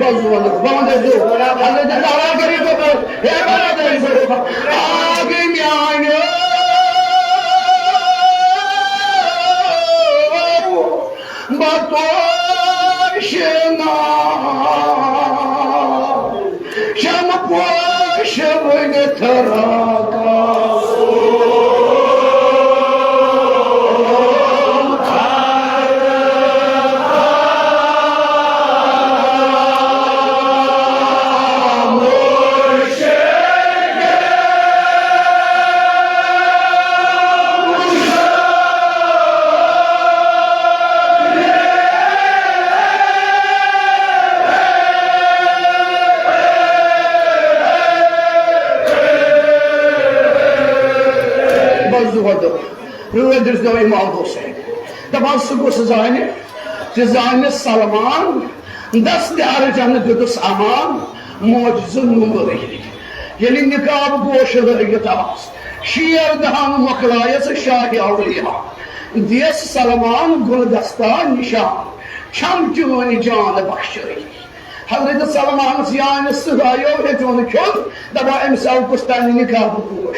بس وَنہٕ، بہٕ وَنہٕ تۄہہِ، حضرت زہرا کٔرِو قبوٗل۔ ہے بہٕ وَنہٕ تۄہہِ، آ گٔے میٛانہِ بہٕ پوشہِ نا شمع پوش وٕنہِ تھرا کاسو۔ بس دۄہ دۄہ رٲتۍ دِژ امام حسین۔ دپان سُہ گوٚژھ زانہِ تہِ زانہِ سلمان، دستیار جنت دیُتُس امان، معجزٕ نوٗرٕے۔ ییٚلہِ نقاب پوش لٲگِتھ آس، شیر دہان مۄکلایس شاہِ اولیاء۔ دیس سلمان گُل دستا نشان، چھم چٲنۍ جان بخشٲیی۔ حضرت سلمانس یانہِ سہایو ہیژیو نہٕ کھیوٚن، دپان أمِس آو کُستانہِ نقاب پوش،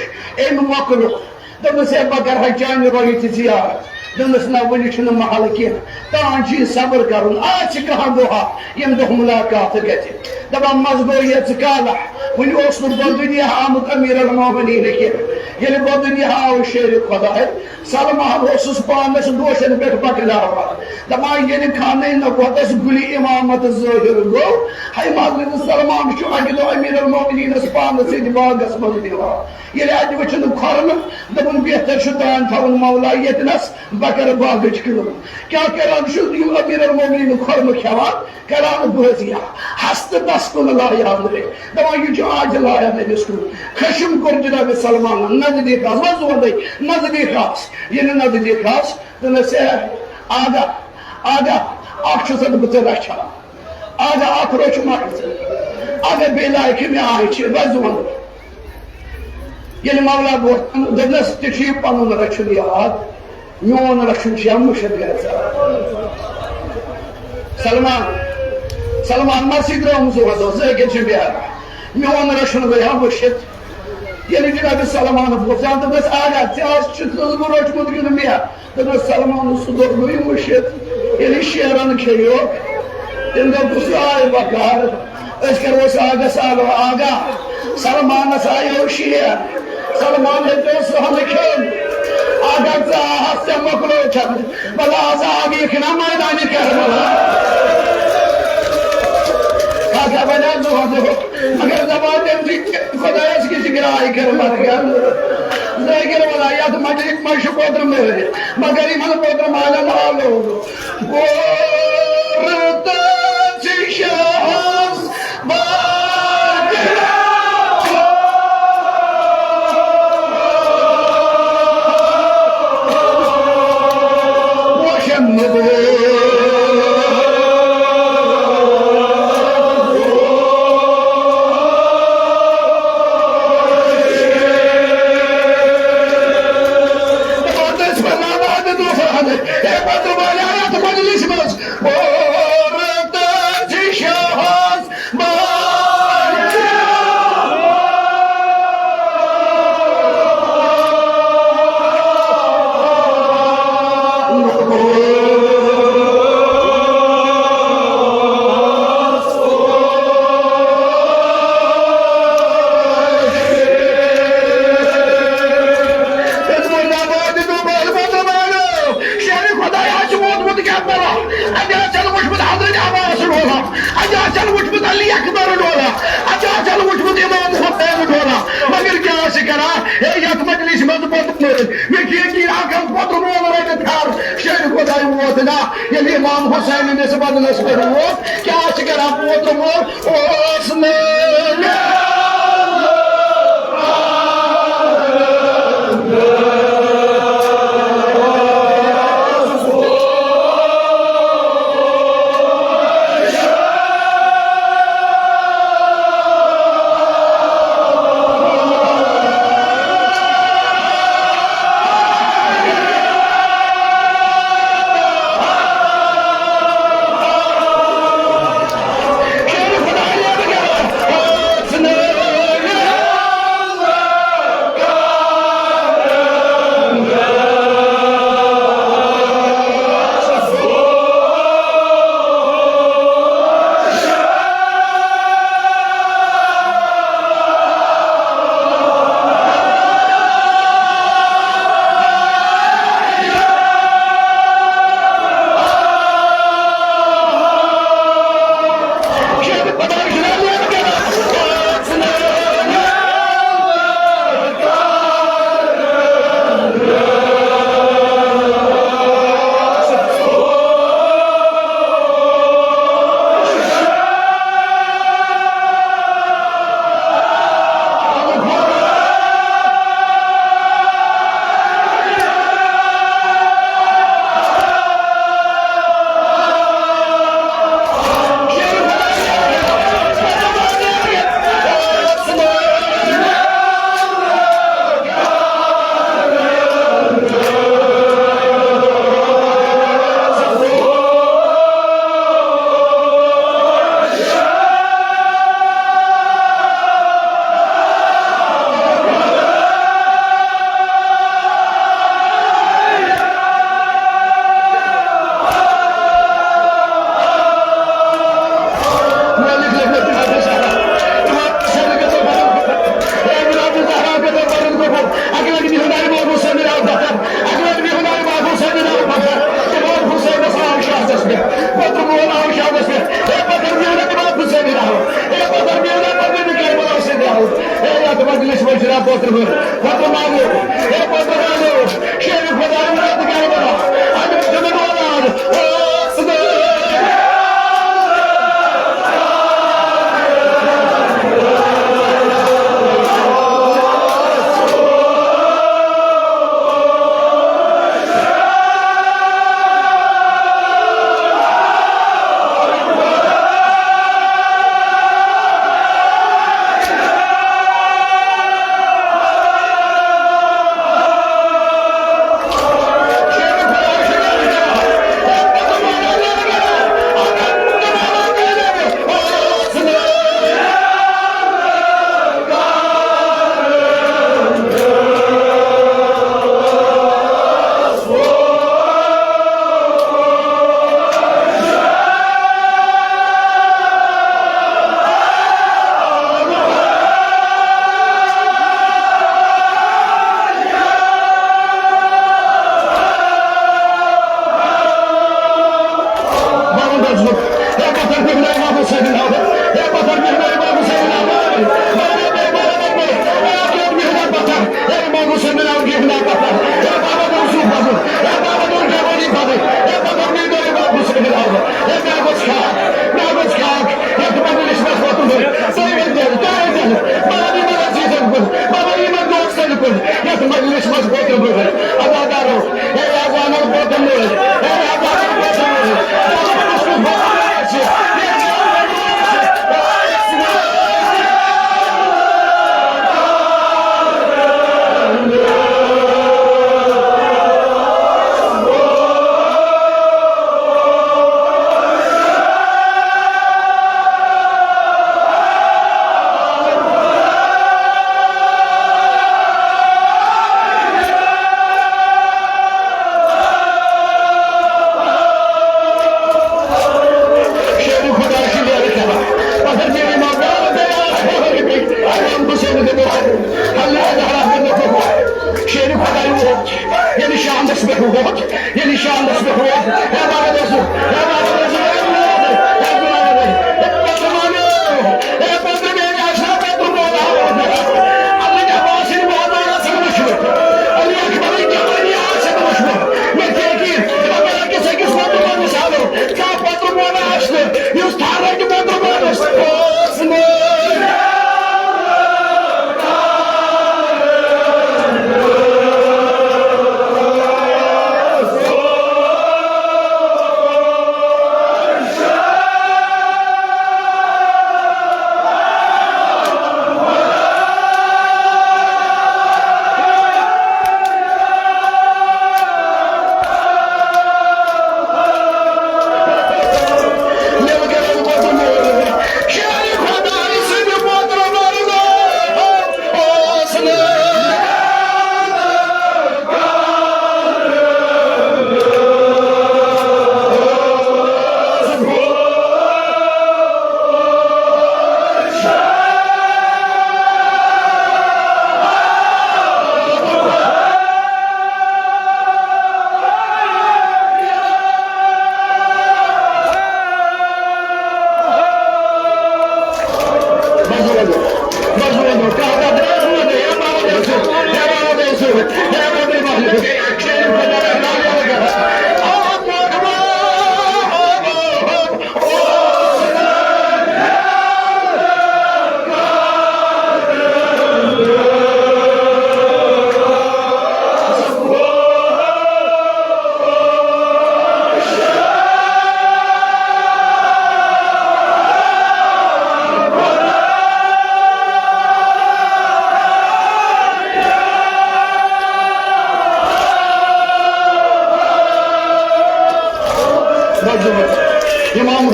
أمۍ مۄکلو۔ دوٚپنَس، "ہے، بہٕ کَرٕ ہا چانہِ رویہِ تہِ زیارت۔" دوٚپنَس، "نہ، وٕنہِ چھُنہٕ محل کینٛہہ، تان چھُ یہِ صبر کَرُن، آز چھِ کانٛہہ دۄہا، ییٚمہِ دۄہ مُلاقات گژھِ۔" دَپان، "منٛز گوٚو یہِ ژٕ کالہ، وٕنہِ اوس نہٕ بہٕ دُنیا آمُت امیر المومنین کینٛہہ۔ ییٚلہِ بہٕ دُنیا آوُس شیرِ خۄداے، سلمان اوسُس پانَس دوشَن پٮ۪ٹھ پَکناوان، دَپان، ییٚلہِ خانہ نبوتَس گُلہِ امامت ظٲہِر گوٚو، ہے، حضرت سلمان چھُ اَکہِ دۄہ امیر المومنینَس پانَس سۭتۍ باغَس منٛز نِوان۔" ییٚلہِ اَتہِ وٕچھُن کھۄرمہٕ، دوٚپُن، "بہتر چھُ تان تھاوُن مولا ییٚتنَس، بہٕ کَرٕ باغٕچ کٲم۔" کیٛاہ کَران چھُ یہِ امیر المومنین کھۄرمہٕ کھٮ۪وان، کَران بٲزیا، ہستہٕ تَس کُن لایان رے۔ دَپان، "یہِ چھُ آز لایان أمِس کُن۔" خشم کوٚر جناب سلمانَن، نزدیٖک آس، وۄنۍ زوندَے، نزدیٖک آس۔ ییٚلہِ نزدیٖک آس، دوٚپنَس، "ہے، آگاہ، آگاہ، اَکھ چھُسَتھ بہٕ ژےٚ رَچھان۔" اگر اکھ رچھ مۄکلہِ، اگر بیٚیہِ لایکہِ مےٚ آیہِ چھِ، بس دِوان۔ ییٚلہِ مولا بوزان، دوٚپنَس، "ژےٚ چھُے پَنُن رچھُن یاد، میون رچھُن چھُ یا مٔشِتھ گژھان۔" سلمان، سلمان مرسی درٛامُت دۄہَس دۄہ، زٲگِر چھِ بیٛاران۔ میون رچھُن گوٚو یا مٔشِتھ۔ ییٚلہِ جناب سلمان بوزان، دوٚپنَس، "آگاہ، ژےٚ آز چھُ ژٕ اوسمُت روٚٹمُت کِنہٕ مےٚ؟" دوٚپمَس، "سلمانُن سُہ دۄہ گوٚو یہِ مٔشِتھ، ییٚلہِ شیرَن کھیٚیو، تٔمۍ دوٚپ، بہٕ سُہ آے بکار، أسۍ کَرو أسۍ آگاہ سالو آگاہ، سلمانَس آیو شیر، سلمان ہیٚژیو سُہ ہَنہٕ کھیوٚن، آگاہ ژٕ آہَس ژےٚ مۄکلوو چھَتھ، بَلہٕ آز آگہٕ یہِ کھِنا مٲدانہِ کربلا۔" آگاہ بَنیو دۄہ دۄہ، مگر دَپان تٔمۍ سٕے خۄدایَس کِژھ گراے کٔرمٕژ۔ ذٲکِر وَلا یَتھ مجلِس منٛز چھُ پوترٕ مٲرِتھ، مگر یِمَن پوترٕ مالٮ۪ن آلو۔ پوترٕ تہٕ چھِ شاہَس باقٕے پوشَن نہٕ۔ پتہٕ ٲسۍ پرناوان تہٕ دُعا پرناوان۔ ہے، پتہٕ والہِ آے اَتھ مجلِس منٛز۔ کران، ہے، یتھ مجلس منٛز ووتمُت، مےٚ چھُ یقین اکھ اکھ پوتُر مول رٔٹِتھ تھر، شیرِ خۄداے ووت نا، ییٚلہِ امام حسین أمِس بدنس پٮ۪ٹھ ووت، کیٛاہ چھِ کران پوتُر مول؟ اوس نہٕ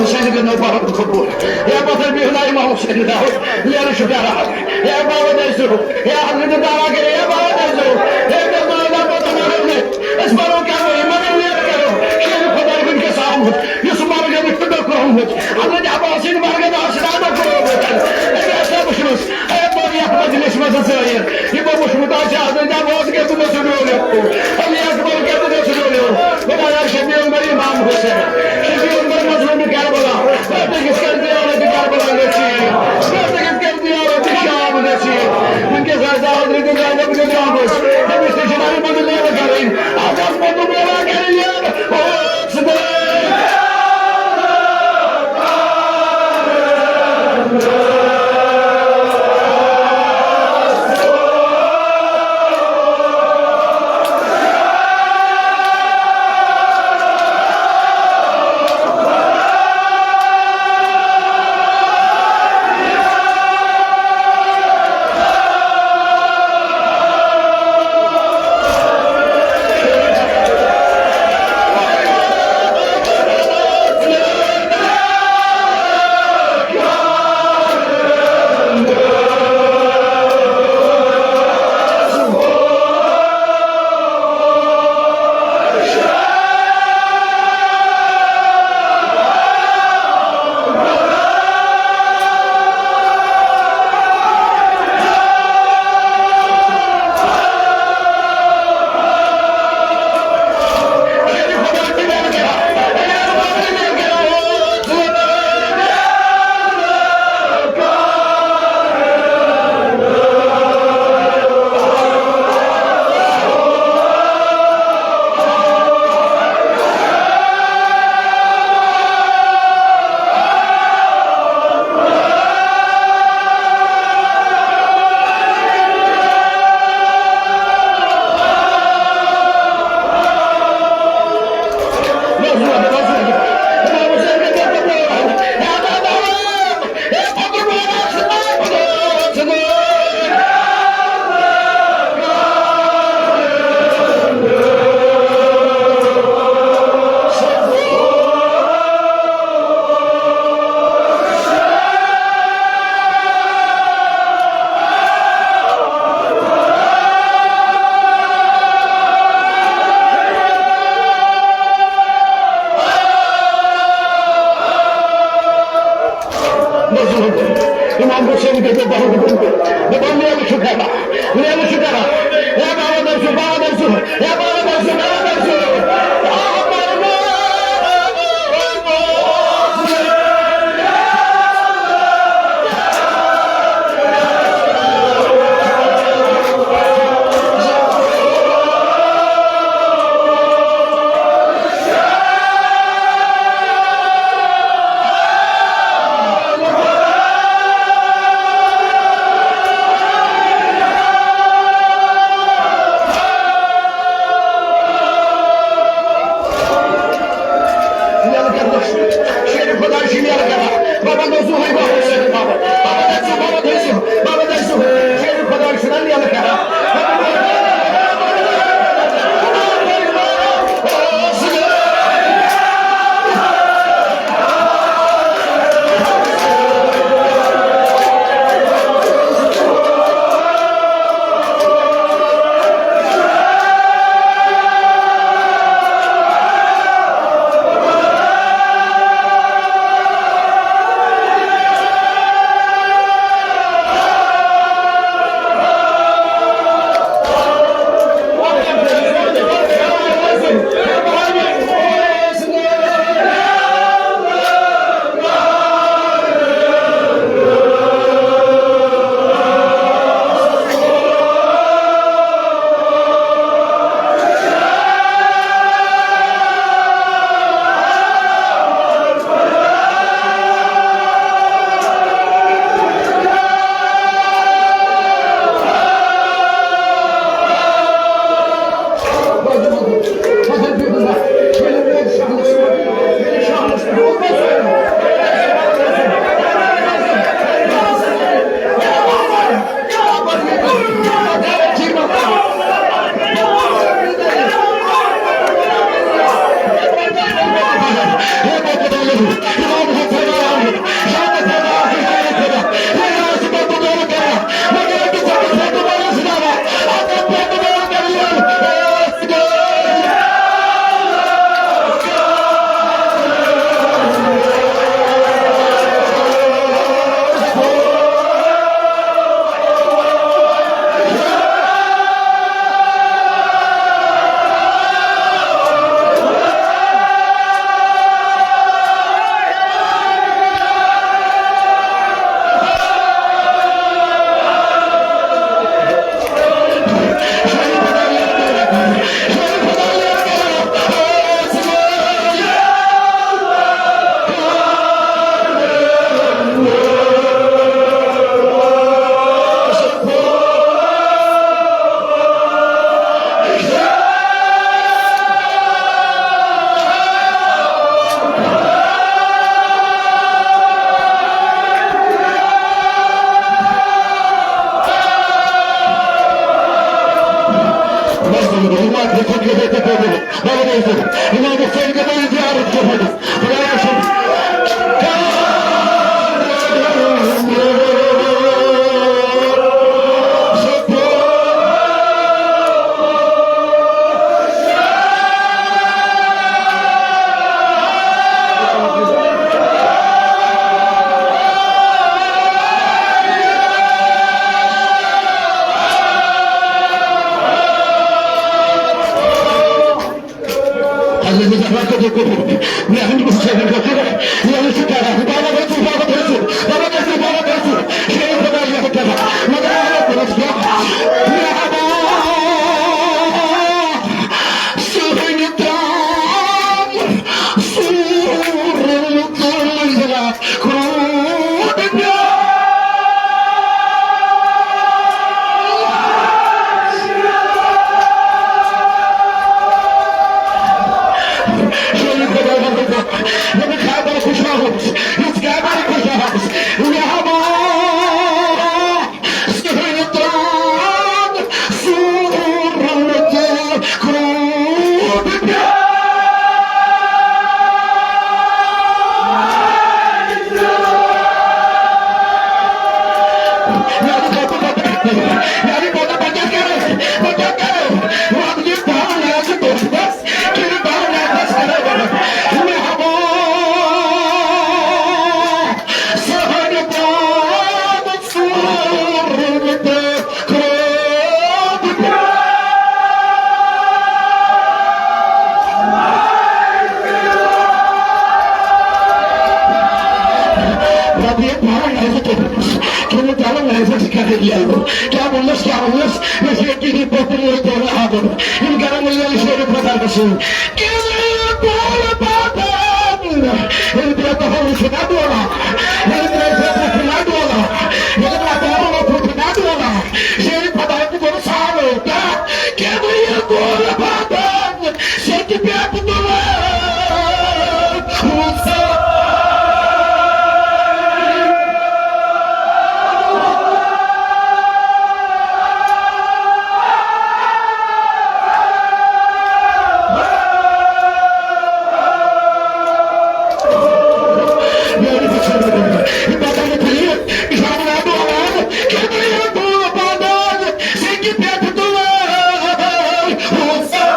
حسین کے نو پہر قبول۔ یا پتھر بھی خدا امام حسین دا ہو، یا رشو پیارا۔ یا بابا دیسو، یا حضرت دارا کے، یا بابا دیسو، یا بابا دیسو، یا بابا دیسو۔ اس پر کیا وہ ایمان لے کرو، شیر خدا بن کے سامنے، یوسف مارگا میں خدا کرو، حضرت عباس بن مارگا دا سلام کرو، اے ایسا بشمس، اے بابا یک مجلس میں سے۔ یہ بابا شمتا سے حضرت عباس کے تو سنو لے، علی اکبر کے تو سنو لے، بابا یا شبیہ عمر امام حسین، شبیہ عمر مظلوم کربلا، بیٹے کس کر دیا عورت کربلا گچھی، بیٹے کس کر دیا عورت شام گچھی، ان کے زیادہ حضرت زینب کے جامس، نبی سے شماری مدد لے کریں، آج آپ کو تم لے کریں، او سبحان امام حسین کے تو بہت بڑے، میں بولنے میں شکر ہے، میں شکر ہے۔ یا بابا درسو، بابا درسو، یا بابا درسو، بابا درسو۔ امام حسین گٔے زیارت کرنہِ۔ خدایہ سُنٛد رۄپیہِ پَرُن آسہِ تٔمِس، کِنہٕ تَلُن آسٮ۪س کَرٕنۍ یَلہٕ؟ کیٛاہ ووٚنُس، کیٛاہ ووٚنُس؟ مےٚ چھِ ییٚتی یہِ پوٚتُن یہِ تورٕ آمُت۔ یِم کَرَن وۄنۍ ییٚلہِ شیرِ پَتَر گژھُن۔ کِنہٕ یہِ پوٚل پَتَن؟ ییٚلہِ ترٛےٚ دۄہ وٕچھِ نہ ڈولان، ییٚلہِ ترٛےٚ دۄہ وٕچھِ نہ ڈولان، ییٚلہِ نہ دورُن وٕچھِ نہ ڈولان، شیرِ پَتَر تہِ کوٚر سالو کیٛاہ؟ کِنہٕ یہِ پوٚل پَتَن؟ سیٚکہِ پٮ۪ٹھ تُلہٕ رُخسار۔ میٛانہِ بُزرگن، یہِ پَتہٕ یہِ پھِرِ، یہِ چھُ وَنان، وَنان، کیٛاہ دٔلیٖل، بہٕ وَنان۔ سیٚکہِ پٮ۪ٹھ تُلہٕ رُخسار۔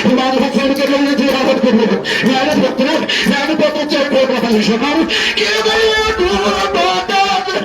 امام حسین کے لیے زیارت کرنے، میرے پتر، میرے پتر چل کو پتہ نہیں شمار، کہ بھائی دور بادل،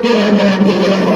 Thank